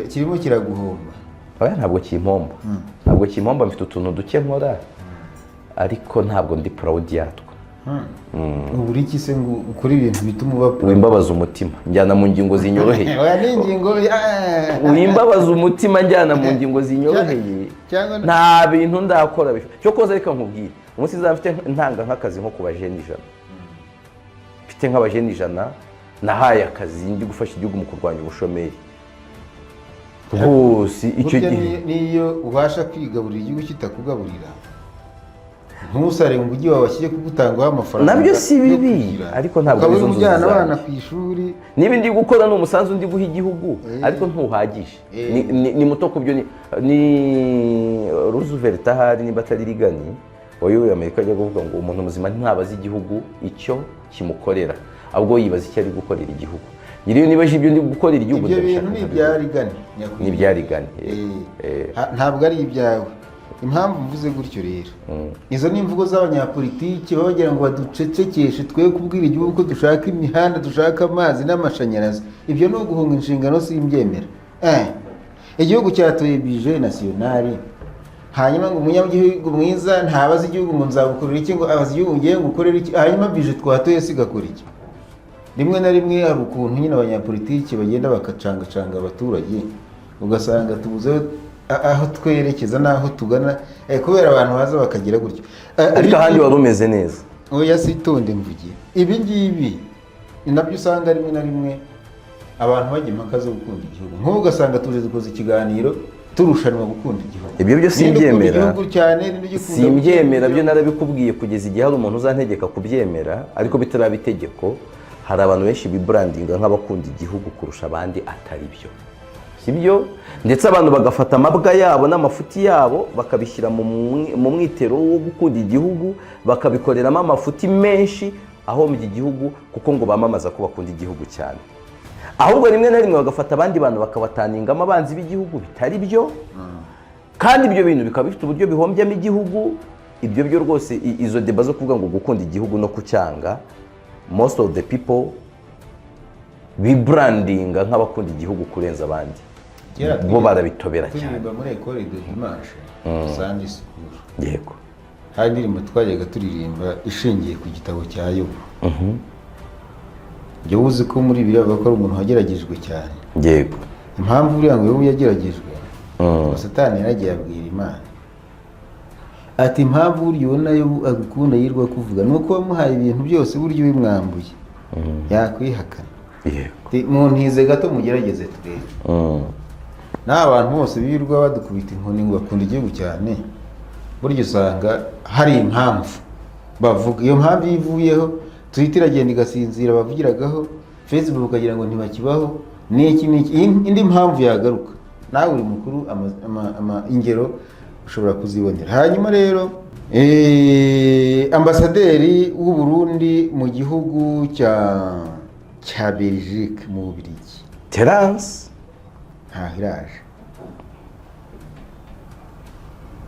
kirimo kiraguhomba? Oya, ntabwo kimpomba, ntabwo kimpomba. Mfite utuntu duke nkora, ariko ntabwo ndi proud yatwo. Ubu iki se ngo ukore ibintu bituma uba Wimbabaza umutima, njyana mu ngingo zinyoroheye. Oya, ni ingingo. Wimbabaza umutima, njyana mu ngingo zinyoroheye. Cyangwa Nta bintu ndakora cyo koza. Reka nkubwire, umunsi nzaba mfite ntanga nk'akazi nko ku bajene 100, mfite nk'abajene 100 nahaye akazi, ndi gufasha igihugu mu kurwanya ubushomeri rwose, icyo Burya gihe niyo ubasha kwigaburira igihugu kitakugaburira, ntusare ngo ujye wawe bashyire kugutangaho amafaranga Nabyo si yo bibi, kugira. ariko ntabwo Ukaba arizo uri nzozi ujyana zanjye. abana ku ishuri. Niba ndi gukora, ni umusanzu ndi guha igihugu, ariko ntuhagije. Ni muto ku byo ni Roosevelt ahari, niba atari Reagan wayoboye Amerika, ajya kuvuga ngo umuntu muzima ntabaza igihugu icyo kimukorera, ahubwo yibaza icyo ari gukorera igihugu. Nyiriyo niba ibyo ndi gukorera igihugu Ibyo ndabishaka bintu ni nkabikora. ibya Reagan. Ni ibya Reagan. Ntabwo ari ibyawe. Impamvu mvuze gutyo rero, izo ni imvugo z'abanyapolitiki baba bagira ngo baducecekeshe twe kubwira igihugu ko dushaka imihanda, dushaka amazi n'amashanyarazi. Ibyo ni uguhunga inshingano, simbyemera. Igihugu cyatoye budget national, hanyuma ngo umunyagihugu mwiza ntabaza igihugu ngo nzagukorera iki, ngo abaza igihugu ngiye ngukorera iki? Hanyuma budget twatoye se igakora iki? Rimwe na rimwe hari ukuntu nyine abanyapolitiki bagenda bakacangacanga abaturage, ugasanga tubuze aho twerekeza n'aho tugana, kubera abantu baza bakagira gutyo. Ariko ahandi wari umeze neza. Oya, sitonde mvuge. Ibi ngibi ni nabyo usanga rimwe na rimwe abantu bajya impaka zo gukunda igihugu. Nk'ubu ugasanga tuje dukoze ikiganiro turushanwa gukunda igihugu. Ibyo byo Ninde ukunda simbyemera. igihugu cyane, ninde ugikunda? Simbyemera byo, narabikubwiye. Kugeza igihe hari umuntu uzantegeka kubyemera, ariko bitaraba itegeko, hari abantu benshi bibrandinga nk'abakunda igihugu kurusha abandi, atari byo, si byo. Ndetse abantu bagafata amabwa yabo n'amafuti yabo bakabishyira mu mwitero wo gukunda igihugu, bakabikoreramo amafuti menshi ahombya igihugu, kuko ngo bamamaza ko bakunda igihugu cyane. Ahubwo rimwe na rimwe bagafata abandi bantu bakabataningamo abanzi b'igihugu, bitari byo, kandi ibyo bintu bikaba bifite uburyo bihombyamo igihugu. Ibyo byo rwose, izo débat zo kuvuga ngo gukunda igihugu no kucyanga, most of the people bibrandinga nk'abakunda igihugu kurenza abandi, Kera bo barabitobera cyane. Turirimba muri école de dimanche, Sunday school, hari indirimbo twajyaga turirimba ishingiye ku gitabo cya Yobu. Jya uzi ko muri Bibiliya bavuga ko ari umuntu wageragejwe cyane. Impamvu buriya ngo Yobu yageragejwe, ngo Satani yaragiye abwira Imana ati: "Impamvu burya ubona Yobu agukunda, yirwa kuvuga, ni uko wamuhaye ibintu byose. Burya ubimwambuye yakwihakana." Ati, "Muntize gato mugerageze turebe." N'aba bantu bose birirwa badukubita inkoni ngo bakunda igihugu cyane, burya usanga hari impamvu bavuga. Iyo mpamvu iyo ivuyeho, Twitter iragenda igasinzira, bavugiragaho Facebook ukagira ngo ntibakibaho, n'iki n'iki, indi mpamvu yagaruka. Nawe uri mukuru, ingero ushobora kuzibonera. Hanyuma rero, ambasaderi w'u Burundi mu gihugu cya Belgique, mu Bubiligi, Terence. Ntaho iraje,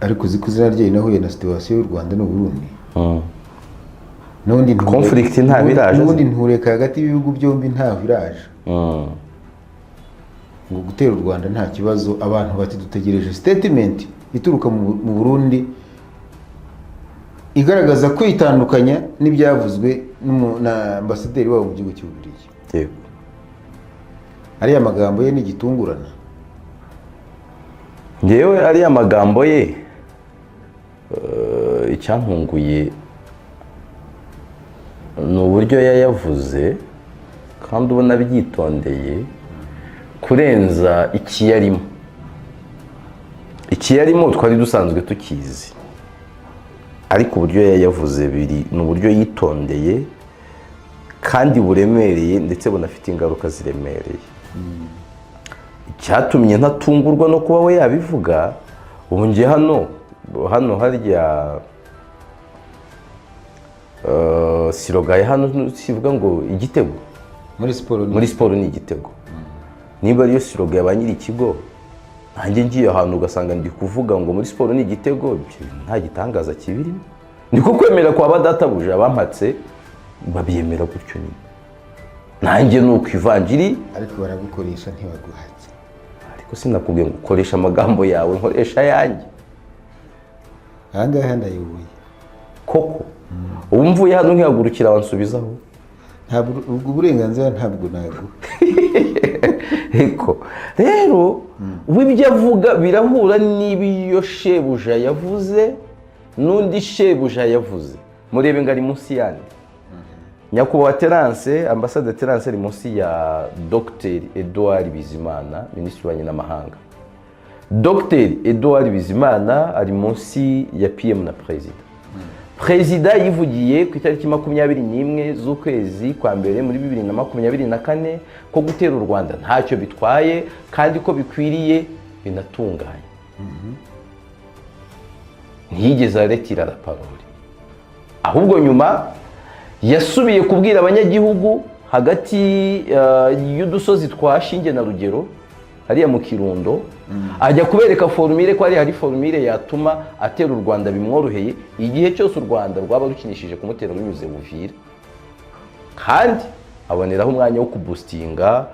ariko uzi ko izina rye rinahuye na situation y'u Rwanda n'u Burundi. N'ubundi Conflict ntabwo iraje. N'ubundi ntureka hagati y'ibihugu byombi ntaho iraje. Ngo gutera u Rwanda nta kibazo. Abantu bati dutegereje statement ituruka mu Burundi igaragaza kwitandukanya n'ibyavuzwe na ambasaderi wabo mu gihugu cy'Ububiligi. Ariya magambo ye ni igitungurana. Ngewe ariya magambo ye, icyantunguye Ni uburyo yayavuze kandi ubona byitondeye kurenza ikiyarimo. Ikiyarimo twari dusanzwe tukizi, ariko uburyo yayavuze biri ni uburyo yitondeye kandi buremereye, ndetse bunafite ingaruka ziremereye. Icyatumye ntatungurwa no kuba we yabivuga, ubu njye hano harya slogan ya hano sivuga ngo igitego? Muri siporo ni Muri siporo ni igitego. Niba ariyo slogan ya ba nyiri ikigo, nanjye ngiye ahantu ugasanga ndi kuvuga ngo muri siporo ni igitego, ibyo bintu nta gitangaza kibirimo. Niko kwemera kwa ba databuja bampatse, babyemera gutyo nyine. Nanjye ni uko ivanjiri. Ariko baragukoresha, ntibaguhatse. Ariko sinakubwiye ngo ukoresha amagambo yawe, nkoresha ayanjye. Ahangaha ndayoboye. Koko ubu mvuye hano nkihagurukira wansubizaho? Ntabwo ubwo burenganzira, ntabwo naguha. Ariko rero we ibyo avuga birahura n'ibyo shebuja yavuze n'undi shebuja yavuze. Murebe ngo ari munsi yandi. Nyakubahwa Terence, Ambasade Terence ari munsi ya Dr Edouard Bizimana, Minisitiri w'Ububanyi n'Amahanga. Dr Edouard Bizimana ari munsi ya PM na Perezida. Perezida yivugiye ku itariki 21 z'ukwezi kwa mbere muri 2024 ko gutera u Rwanda ntacyo bitwaye kandi ko bikwiriye binatunganye. Ntiyigeze aretira la parole, ahubwo nyuma yasubiye kubwira abanyagihugu hagati y'udusozi twa Shinge na Rugero hariya mu Kirundo, ajya kubereka formule, ko hari formule yatuma atera u Rwanda bimworoheye igihe cyose u Rwanda rwaba rukinishije kumutera runyuze Buvira, kandi aboneraho umwanya wo kuboastinga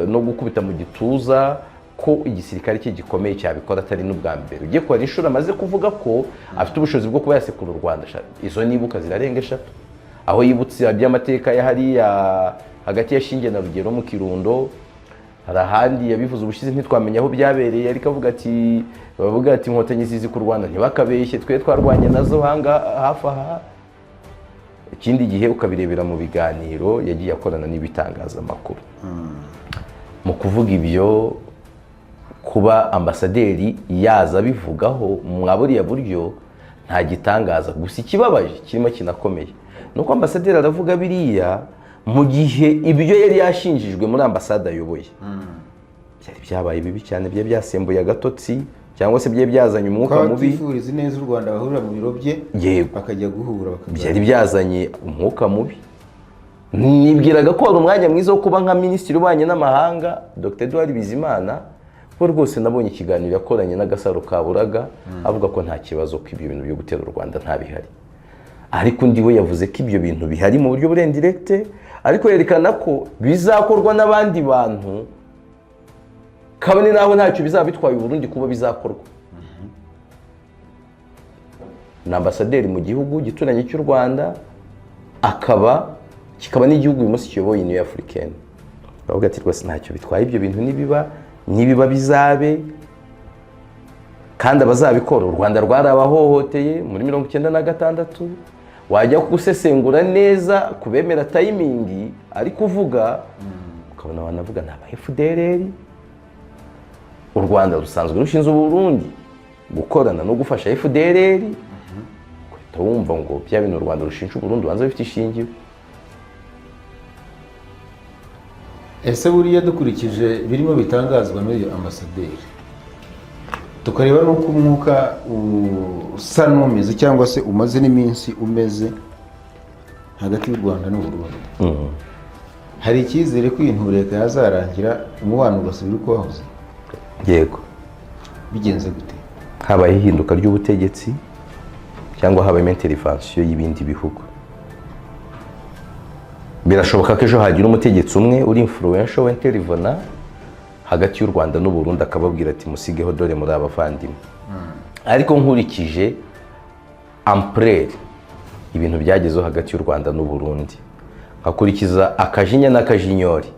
no gukubita mu gituza ko igisirikare cye gikomeye cyabikora, atari n'ubwa mbere. Ugiye kubara inshuro amaze kuvuga ko afite ubushobozi bwo kuba yasekura u Rwanda, izo nibuka zirarenga eshatu, aho yibutse iby'amateka ya hariya hagati ya Shinge na Rugero mu Kirundo. Hari ahandi yabivuze ubushize, ntitwamenya aho byabereye, ariko avuga ati, bavuga ati Inkotanyi zizi kurwana, ntibakabeshye, twe twarwanye nazo hanga hafi aha. Ikindi gihe ukabirebera mu biganiro yagiye akorana n'ibitangazamakuru. Mu kuvuga ibyo, kuba ambasaderi yaza abivugaho mwa buriya buryo nta gitangaza. Gusa ikibabaje kirimo kinakomeye ni uko ambasaderi aravuga biriya mu gihe ibyo yari yashinjijwe muri ambasade ayoboye byari byabaye bibi cyane, byari byasembuye agatotsi cyangwa se byari byazanye umwuka ko mubi. Abatifuriza neza u Rwanda bahurira mu biro bye, bakajya guhura bakaganira. Byari byazanye umwuka mubi. Nibwiraga ko wari umwanya mwiza wo kuba nka Minisitiri w'Ububanyi n'Amahanga Dr Edouard Bizimana, we rwose nabonye ikiganiro yakoranye n'Agasaro ka Buraga, avuga ko nta kibazo, ko ibyo bintu byo gutera u Rwanda nta bihari. Ariko undi we yavuze ko ibyo bintu bihari mu buryo buri indirect, ariko yerekana ko bizakorwa n'abandi bantu, kabone n'aho ntacyo bizaba bitwaye u Burundi kuba bizakorwa. Ni ambasaderi mu gihugu gituranye cy'u Rwanda, akaba kikaba n'igihugu uyu munsi kiyoboye Union Africaine. Bavuga ati rwose ntacyo bitwaye ibyo bintu nibiba, nibiba bizabe, kandi abazabikora u Rwanda rwarabahohoteye muri 96. Wajya gusesengura neza kubemera timing ari kuvuga, ukabona wanavuga ni aba FDLR. U Rwanda rusanzwe rushinzwe Burundi gukorana no gufasha FDLR. Uhita wumva ngo bya bintu u Rwanda rushinja Uburundi ubanza bifite ishingiro. Ese buriya dukurikije birimo bitangazwa n'uyu ambasaderi, tukareba n'uko umwuka usa n'umeze cyangwa se umaze n'iminsi umeze hagati y'u Rwanda n'u Burundi, hari icyizere ko iyi ntureka yazarangira, umubano ugasubira uko wahoze? Yego. Bigenze gute? Habaye ihinduka ry'ubutegetsi cyangwa habayemo intervention y'ibindi bihugu. Birashoboka ko ejo hagira umutegetsi umwe uri influential wintervena hagati y'u Rwanda n'u Burundi, akababwira ati musigeho, dore muri abavandimwe. Ariko nkurikije ampleur ibintu byagezeho hagati y'u Rwanda n'u Burundi, nkakurikiza akajinya n'akajinyori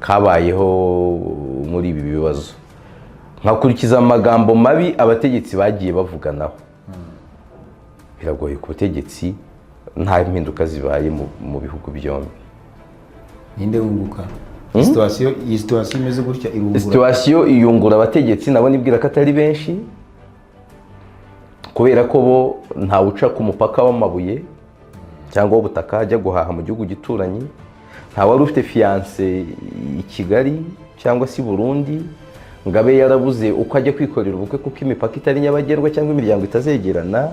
kabayeho muri ibi bibazo, nkakurikiza amagambo mabi abategetsi bagiye bavuganaho, biragoye ku butegetsi. Nta mpinduka zibaye mu bihugu byombi. Ninde wunguka? Situation, iyi situation imeze gutya irungura? Situation iyungura abategetsi, nabo nibwira ko atari benshi, kubera ko bo ntawuca ku mupaka w'amabuye cyangwa w'ubutaka ajya guhaha mu gihugu gituranyi, nta wari ufite fiancée i Kigali cyangwa se i Burundi ngo abe yarabuze uko ajya kwikorera ubukwe kuko imipaka itari nyabagendwa cyangwa imiryango itazegerana,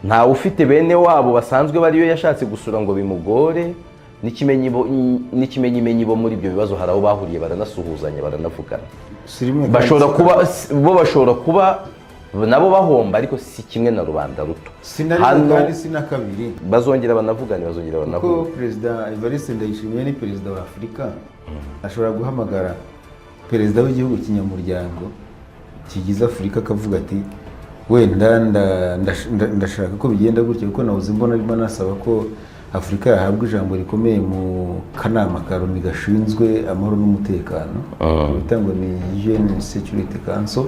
ntawe ufite bene wabo basanzwe bariyo yashatse gusura ngo bimugore. N'ikimenyimenyi, bo muri ibyo bibazo hari aho bahuriye, baranasuhuzanya, baranavugana. Si rimwe kandi Bashobora si kuba bo bashobora kuba nabo bahomba, ariko si kimwe na rubanda ruto. Si na rimwe Hano kandi si na kabiri. Bazongera banavugane, bazongera Kuko banavuge. Perezida Evariste Ndayishimiye ni perezida wa Afurika, ashobora guhamagara perezida w'igihugu kinyamuryango kigize Afurika akavuga ati: "Wenda ndashaka ko bigenda gutya," kuko nabuze mbona arimo anasaba ko Afurika yahabwa ijambo rikomeye mu kanama ka Loni gashinzwe amahoro n'umutekano, bita ngo ni UN Security Council.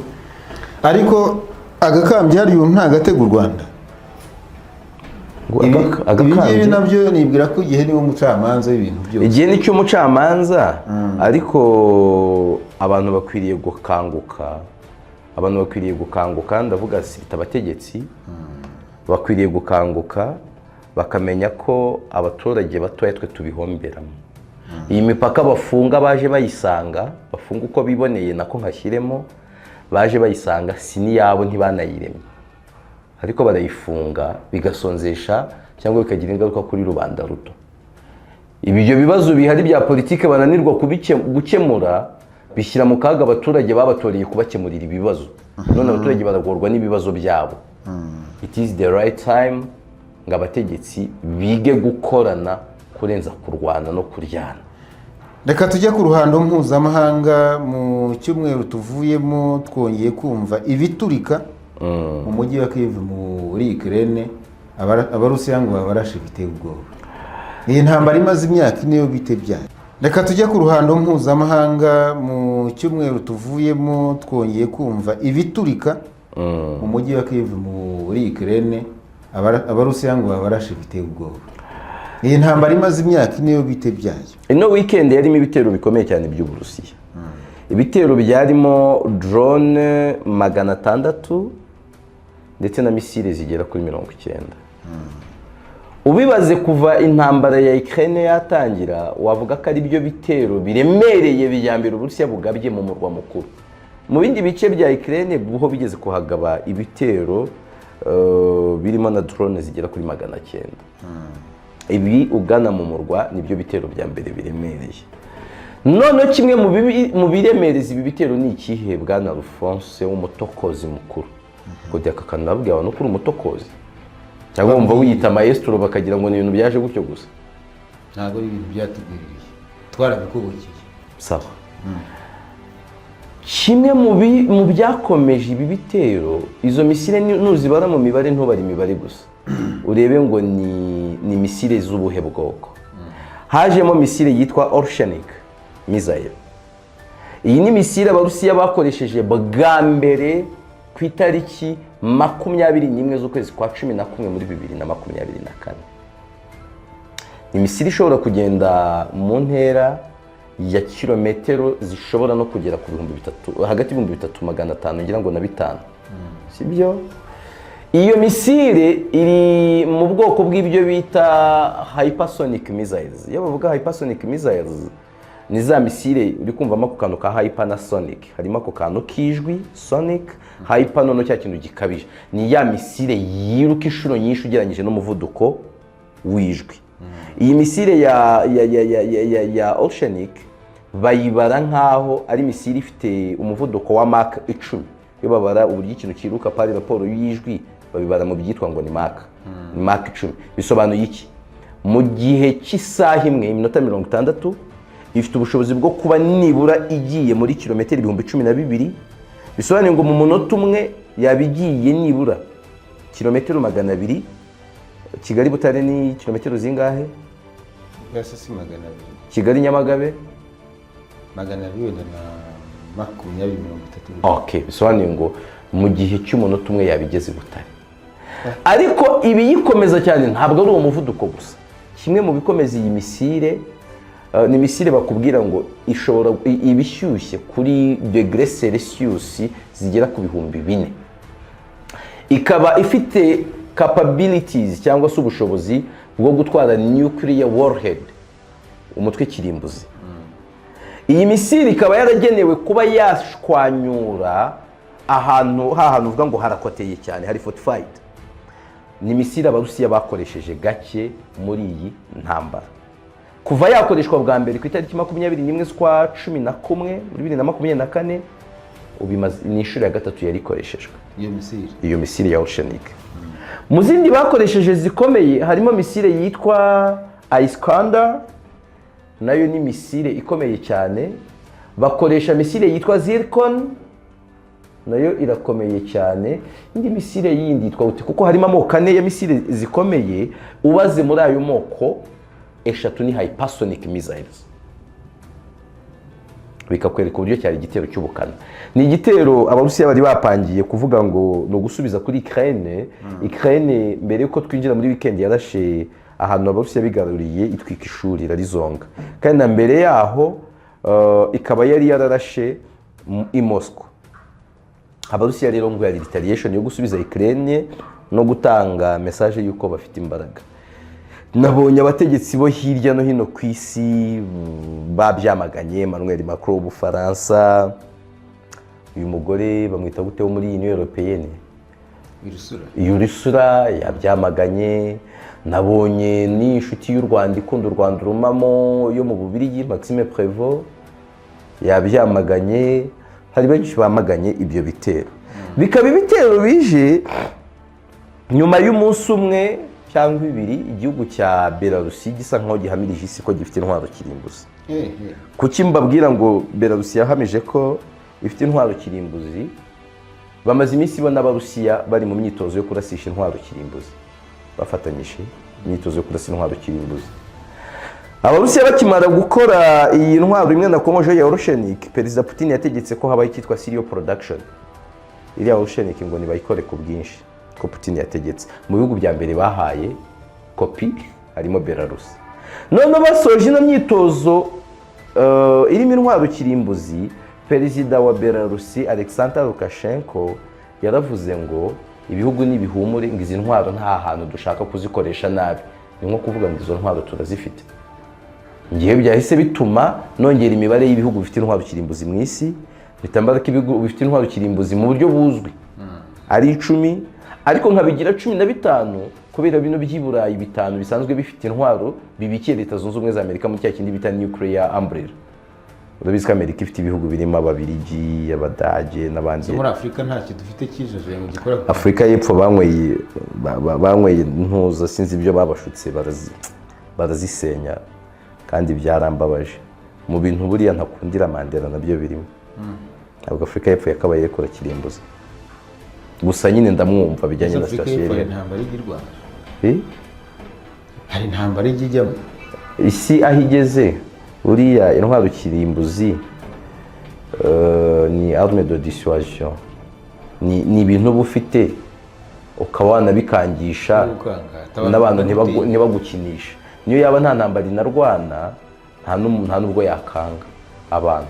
Ariko agakambye hariya ntagatega u Rwanda. Ngo Ibi ngibi agakambye nabyo nibwira ko igihe niwo mucamanza w'ibintu byose. Igihe ni cy'umucamanza, ariko abantu bakwiriye gukanguka, abantu bakwiriye gukanguka. Ndavuga sita abategetsi bakwiriye gukanguka, bakamenya ko abaturage batoya twe tubihomberamo. Iyi mipaka bafunga baje bayisanga, bafunga uko biboneye, nako nkashyiremo baje bayisanga, si n'iyabo, ntibanayiremye, ariko barayifunga bigasonzesha cyangwa bikagira ingaruka kuri rubanda ruto. Ibyo bibazo bihari bya politiki bananirwa gukemura bishyira mu kaga abaturage babatoreye kubakemurira ibibazo. None abaturage baragorwa n'ibibazo byabo. It is the right time ngo abategetsi bige gukorana kurenza kurwana no kuryana. Reka tujye ku ruhando mpuzamahanga. Mu cyumweru tuvuyemo twongeye kumva ibiturika mu mujyi wa Kiev muri Ukraine. Abarusiya ngo babarashe biteye ubwoba. Iyi ntambara imaze imyaka 4 yo bite byayo? Reka tujye ku ruhando mpuzamahanga. Mu cyumweru tuvuyemo twongeye kumva ibiturika mu mujyi wa Kiev muri Ukraine. Abarusiya ngo babarashe biteye ubwoba. Iyi ntambara imaze imyaka 4 yo bite byayo? Ino weekend yarimo ibitero bikomeye cyane by'Uburusiya, ibitero byarimo drone 600 ndetse na misile zigera kuri 90. Ubibaze kuva intambara ya Ukraine yatangira, wavuga ko ari byo bitero biremereye bya mbere Uburusiya bugabye mu murwa mukuru. Mu bindi bice bya Ukraine buho bigeze kuhagaba ibitero birimo na drone zigera kuri 900. Ibi ugana mu murwa nibyo bitero bya mbere biremereye. Noneho kimwe mu biremereza ibi bitero ni ikihe, bwana Alphonse w'umutokozi mukuru? Kujya aka kantu nabwiye abantu ko uri umutokozi, cyangwa wumva wiyita maestro bakagira ngo ni ibintu byaje gutyo gusa? Ntabwo ari ibintu byatugwiririye, twarabikubukiye. Sawa. Kimwe mu byakomeje ibi bitero, izo misile nuzibara mu mibare, ntubare imibare gusa, urebe ngo ni misile z'ubuhe bwoko. Hajemo misile yitwa Oreshnik missile. Iyi ni misile Abarusiya bakoresheje bwa mbere ku itariki 21 z'ukwezi kwa 11 muri 2024. Ni misile ishobora kugenda mu ntera ya kilometero zishobora no kugera ku 3000, hagati y'3500 ngira ngo na 5000, sibyo? Iyo misile iri mu bwoko bw'ibyo bita hypersonic missiles. Iyo bavuga hypersonic missiles, ni za misile uri kumvamo ako kantu ka hyper na sonic, harimo ako kantu k'ijwi sonic, hyper noneho cya kintu gikabije. Ni ya misile yiruka inshuro nyinshi ugereranyije n'umuvuduko w'ijwi. Iyi misile ya Oreshnik bayibara nk'aho ari misile ifite umuvuduko wa Mach 10. Iyo babara uburyo ikintu cyiruka par rapport y'ijwi, babibara mu byitwa ngo ni Mach, ni Mach 10. Bisobanuye iki? Mu gihe cy'isaha imwe iminota 60, ifite ubushobozi bwo kuba nibura igiye muri kilometero 12,000. Bisobanuye ngo mu munota umwe yaba igiye nibura kilometero 200. Kigali Butare ni kilometero zingahe? Gase si 200? Kigali Nyamagabe? 200 wenda na 20, 30. Ok, bisobanuye ngo mu gihe cy'umunota umwe yaba igeze i Butare. Ariko ibiyikomeza cyane ntabwo ari uwo muvuduko gusa. Kimwe mu bikomeza iyi missile, ni missile bakubwira ngo ishobora iba ishyushye kuri degré Celsius zigera ku 4000, ikaba ifite capabilities cyangwa se ubushobozi bwo gutwara nuclear warhead, umutwe kirimbuzi. Iyi missile ikaba yaragenewe kuba yashwanyura ahantu hahantu uvuga ngo harakoteye cyane, hari fortified. Ni missile Abarusiya bakoresheje gake muri iyi ntambara. Kuva yakoreshwa bwa mbere ku itariki 21 z'ukwa 11 muri 2024, ubu ni inshuro ya gatatu yari ikoreshejwe. Iyo missile? Iyo missile ya Oreshnik. Mu zindi bakoresheje zikomeye harimo missile yitwa Iskander, nayo ni missile ikomeye cyane. Bakoresha missile yitwa Zircon, nayo irakomeye cyane. Indi missile yindi yitwa gute? Kuko harimo amoko ane ya missile zikomeye. Ubaze muri ayo moko, eshatu ni hypersonic missiles, bikakwereka uburyo cyari igitero cy'ubukana. Ni igitero Abarusiya bari bapangiye kuvuga ngo ni ugusubiza kuri Ukraine. Ukraine mbere yuko twinjira muri weekend yarashe ahantu Abarusiya bigaruriye, itwika ishuri, irarizonga. Kandi na mbere yaho ikaba yari yararashe i Moscow. Abarusiya rero ngo yari retaliation yo gusubiza Ukraine no gutanga message y'uko bafite imbaraga. Nabonye abategetsi bo hirya no hino ku isi babyamaganye. Emmanuel Macron w'Ubufaransa, uyu mugore bamwita gute wo muri Union Européenne? Ursula. Ursula yabyamaganye. Nabonye n'inshuti y'u Rwanda ikunda u Rwanda urumamo yo mu Bubirigi, Maxime Prévost, yabyamaganye. Hari benshi bamaganye ibyo bitero, bikaba ibitero bije nyuma y'umunsi umwe cyangwa ibiri igihugu cya Belarusi gisa nkaho gihamirije isi ko gifite intwaro kirimbuzi. Kuki mbabwira ngo Belarusi yahamije ko ifite intwaro kirimbuzi? Bamaze iminsi bo n'Abarusiya bari mu myitozo yo kurasisha intwaro kirimbuzi, bafatanyije imyitozo yo kurasa intwaro kirimbuzi. Abarusiya bakimara gukora iyi ntwaro imwe nakomoje ya Oreshnik, Perezida Putin yategetse ko habaho icyitwa serial production. Iriya Oreshnik ngo nibayikore ku bwinshi, ko Putin yategetse. Mu bihugu bya mbere bahaye kopi harimo Belarus. None basoje ino myitozo irimo intwaro kirimbuzi, Perezida wa Belarus Alexander Lukashenko yaravuze ngo ibihugu nibihumure, ngo izi ntwaro nta hantu dushaka kuzikoresha nabi. Ni nko kuvuga ngo izo ntwaro turazifite. Ngewe byahise bituma nongera imibare y'ibihugu bifite intwaro kirimbuzi mu isi, bitambara ko ibihugu bifite intwaro kirimbuzi mu buryo buzwi ari 10, ariko nkabigira 15 kubera bino by'i Burayi bitanu bisanzwe bifite intwaro bibikiye Leta Zunze Ubumwe za Amerika muri cya kindi bita nuclear umbrella. Urabizi ko Amerika ifite ibihugu birimo Ababirigi, Abadage n'abandi. Muri Afurika ntacyo dufite kijeje ngo gikora? Afurika y'Epfo banyweye banyweye ntuza, sinzi ibyo babashutse, barazisenya. Kandi byarambabaje. Mu bintu buriya ntakundira Mandela nabyo birimo. Ntabwo Afurika y'Epfo yakabaye irekura kirimbuzi. Gusa nyine ndamwumva bijyanye na Afurika situation y'Epfo hari yari. intambara ijya irwana? Eh? Hari intambara ijya ijyamo? Isi aho igeze, buriya intwaro kirimbuzi ni arme de dissuasion, ni ibintu uba ufite ukaba wanabikangisha Gukanga, n'abantu gutinya. ntibagukinisha. Niyo yaba nta ntambara inarwana, nta n'ubwo yakanga abantu.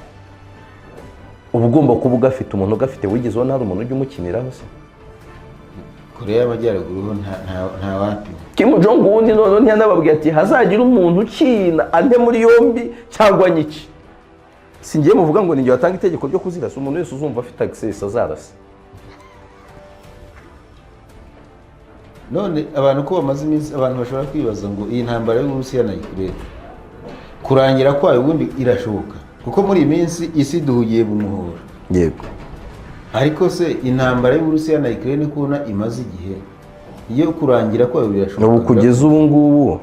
Uba ugomba kuba ugafite. Umuntu ugafite, wigeze ubona hari umuntu ujya umukiniraho se? Koreya y'Amajyaruguru ho nta wapima. Kim Jong Un noneho ntiyanababwiye ati hazagira umuntu ukina ante muri yombi cyangwa nyice. Si ngiye muvuga ngo ninjye watanga itegeko ryo kuzirasa, umuntu wese uzumva afite access azarasa. None abantu ko bamaze iminsi, abantu bashobora kwibaza ngo iyi ntambara y'Uburusiya na Ukraine, kurangira kwayo ubundi irashoboka? Kuko muri iyi minsi isi duhugiye mu muhora. Yego. Ariko se intambara y'Uburusiya na Ukraine kubona imaze igihe, iyo kurangira kwayo birashoboka? Ubu kugeza ubu ngubu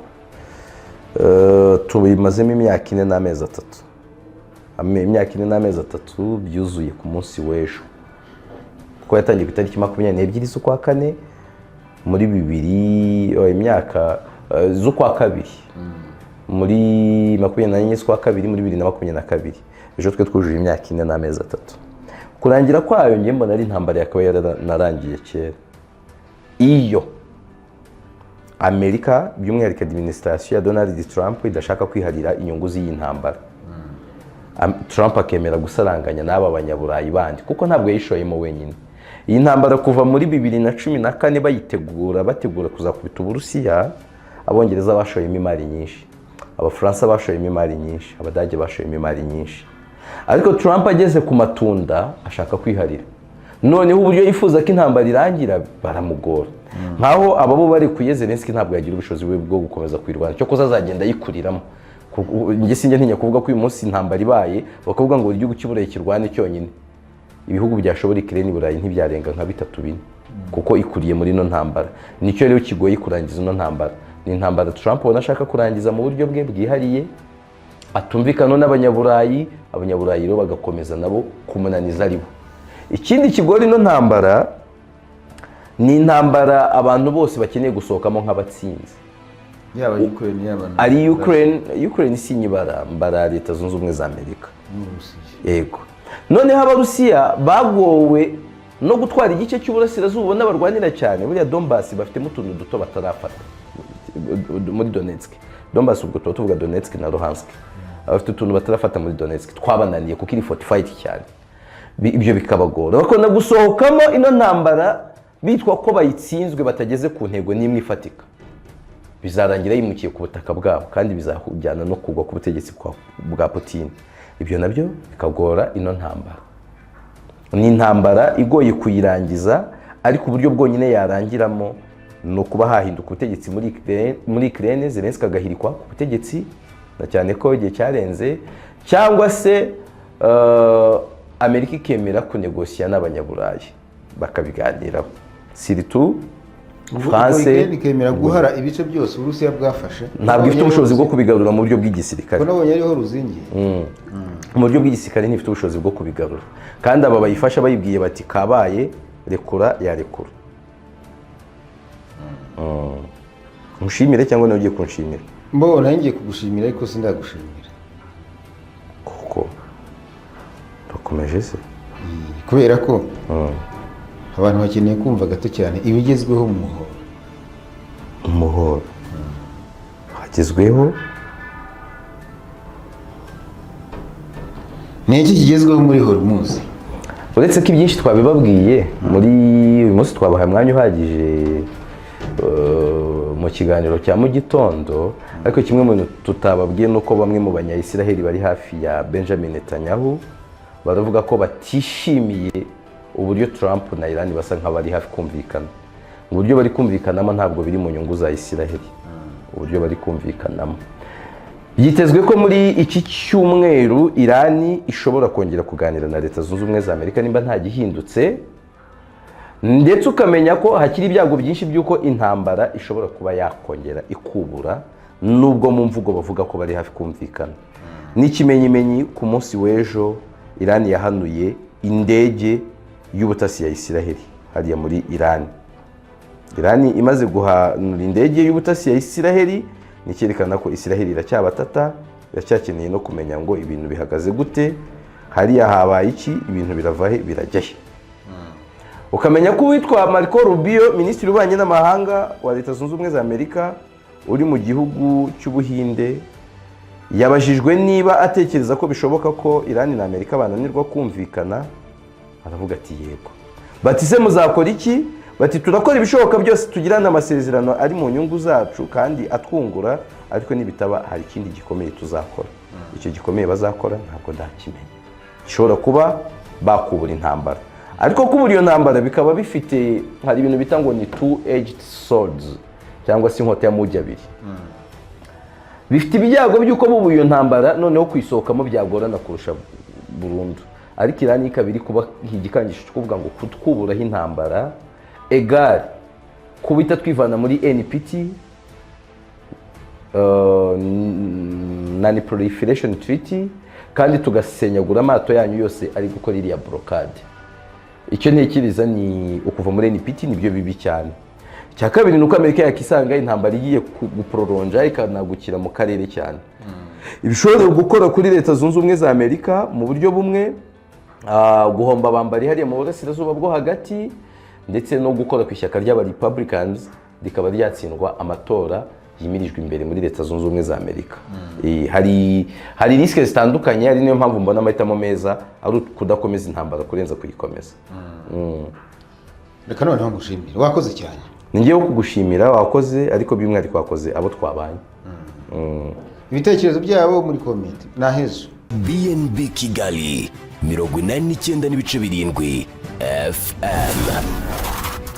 tubimazemo imyaka 4 n'amezi 3. Imyaka 4 n'amezi 3 byuzuye ku munsi w'ejo, kuko yatangiye ku itariki 22 z'ukwa kane muri bibiri, oh, imyaka z'ukwa kabiri, muri 24 z'ukwa kabiri muri 2022. Ejo twe twujuje imyaka 4 n'amezi 3. Kurangira kwayo, njye mbona ari intambara yakaba yaranarangiye kera iyo Amerika, by'umwihariko administration ya Donald Trump, idashaka kwiharira inyungu z'iyi ntambara. Trump akemera gusaranganya n'aba banyaburayi bandi, kuko ntabwo yayishoyemo wenyine. Iyi ntambara kuva muri 2014 bayitegura, bategura kuzakubita Uburusiya, Abongereza bashoyemo imari nyinshi, Abafaransa bashoyemo imari nyinshi, Abadage bashoyemo imari nyinshi, ariko Trump ageze ku matunda ashaka kwiharira. Noneho uburyo yifuza ko intambara irangira baramugora, nkaho aba bo barekuye Zelensky ntabwo yagira ubushobozi bwe bwo gukomeza kuyirwana, cyo kuza azagenda ayikuriramo. Njye sinjya ntinya kuvuga ko uyu munsi intambara ibaye, bakavuga ngo igihugu cy'Uburayi kirwane cyonyine, ibihugu byashobora Ukraine i Burayi ntibyarenga nka bitatu, bine, kuko ikuriye muri ino ntambara. Nicyo rero kigoye kurangiza ino ntambara. Ni intambara Trump ubona ashaka kurangiza mu buryo bwe bwihariye, atumvikana n'Abanyaburayi. Abanyaburayi rero bagakomeza nabo kumunaniza ari bo. Ikindi kigora ino ntambara, ni intambara abantu bose bakeneye gusohokamo nk'abatsinzi. Yaba Ukraine, yaba na Ari Ukraine. Ukraine si nyibara, mbara Leta Zunze Ubumwe za Amerika. n'Uburusiya. Yego. Noneho Abarusiya bagowe no gutwara igice cy'uburasirazuba, ubona barwanira cyane buriya Donbass, bafitemo utuntu duto batarafata muri Donetsk. Donbass ubwo tuba tuvuga Donetsk na Luhansk. Bafite utuntu batarafata muri Donetsk twabananiye kuko iri fortified cyane. Ibyo bikabagora, bakunda gusohokamo ino ntambara bitwa ko bayitsinzwe, batageze ku ntego n'imwe ifatika. Bizarangira yimukiye ku butaka bwabo, kandi bizajyana no kugwa ku butegetsi bwa Putin. Ibyo nabyo bikagora ino ntambara. Ni intambara igoye kuyirangiza, ariko uburyo bwonyine yarangiramo ni ukuba hahinduka ubutegetsi muri Ukraine, Zelensky agahirikwa ku butegetsi, na cyane ko igihe cyarenze, cyangwa se Amerika ikemera kunegosiya n'Abanyaburayi bakabiganiraho, surtout France. Ukraine ikemera guhara ibice byose Uburusiya bwafashe? Ntabwo ifite ubushobozi bwo kubigarura mu buryo bw'igisirikare. Ko nabonye ariho ruzingiye. Mu buryo bw'igisirikare ntifite ubushobozi bwo kubigarura, kandi aba bayifasha bayibwiye bati kabaye, rekura, yarekura. Nkushimire cyangwa nawe ugiye kunshimira? Mbo nari ngiye kugushimira, ariko sindagushimira. Kuko bakomeje se? Kubera ko abantu bakeneye kumva gato cyane ibigezweho mu muhoro. Umuhoro hagezweho. Ni iki kigezweho muri Hormuz? Uretse ko ibyinshi twabibabwiye muri uyu munsi, twabahaye umwanya uhagije mu kiganiro cya mu gitondo, ariko kimwe mu bintu tutababwiye ni uko bamwe mu Banyayisiraheli bari hafi ya Benjamin Netanyahu baravuga ko batishimiye uburyo Trump na Iran basa nk'abari hafi kumvikana. Uburyo bari kumvikanamo ntabwo biri mu nyungu za Isiraheli. Uburyo bari kumvikanamo, byitezwe ko muri iki cyumweru Irani ishobora kongera kuganira na Leta Zunze Ubumwe za Amerika nimba nta gihindutse, ndetse ukamenya ko hakiri ibyago byinshi by'uko intambara ishobora kuba yakongera ikubura, nubwo mu mvugo bavuga ko bari hafi kumvikana. N'ikimenyimenyi, ku munsi w'ejo Irani yahanuye indege y'ubutasi ya Isiraheli hariya muri Irani. Irani imaze guhanura indege y'ubutasi ya Isiraheli, ni icyerekana ko Isiraheli iracyabatata, iracyakeneye no kumenya ngo ibintu bihagaze gute hariya, habaye iki, ibintu birava he, birajya he. Ukamenya ko uwitwa Marco Rubio, minisitiri w'ububanyi n'amahanga wa Leta Zunze Ubumwe za Amerika, uri mu gihugu cy'Ubuhinde, yabajijwe niba atekereza ko bishoboka ko Irani na Amerika bananirwa kumvikana, aravuga ati yego. Bati se muzakora iki? Bati turakora ibishoboka byose tugirane amasezerano ari mu nyungu zacu kandi atwungura, ariko nibitaba hari ikindi gikomeye tuzakora. Icyo gikomeye bazakora ntabwo ndakimenya, gishobora kuba bakubura intambara, ariko kubura iyo ntambara bikaba bifite, hari ibintu bita ngo ni two edged swords, cyangwa se inkota y'amugi abiri. Bifite ibyago by'uko bubu iyo ntambara noneho kuyisohokamo byagorana kurusha burundu. Ariko Irani ikaba iri kuba igikangisho cyo kuvuga ngo kutwuburaho intambara egare kuba itatwivana muri NPT, Non Proliferation Treaty, kandi tugasenyagura amato yanyu yose ari gukora iriya blockade. Icyo ntekereza ni ukuva muri NPT nibyo bibi cyane. Icya kabiri ni uko Amerika yakisanga intambara igiye guproronja, ikanagukira mu karere cyane, ibishobora gukora kuri Leta Zunze Ubumwe za Amerika mu buryo bumwe, guhomba abambari hariya mu burasirazuba bwo hagati, ndetse no gukora ku ishyaka ry'aba Republicans. rikaba ryatsindwa amatora yimirijwe imbere muri Leta Zunze Ubumwe za Amerika. Hari risques zitandukanye, ari niyo mpamvu mbona amahitamo meza ari kudakomeza intambara kurenza kuyikomeza. Reka noneho ngushimire, wakoze cyane. Ni ngewe kugushimira, wakoze, ariko by'umwihariko wakoze abo twabanye. Ibitekerezo byabo muri comment nahejo. BNB Kigali, 89.7 FM.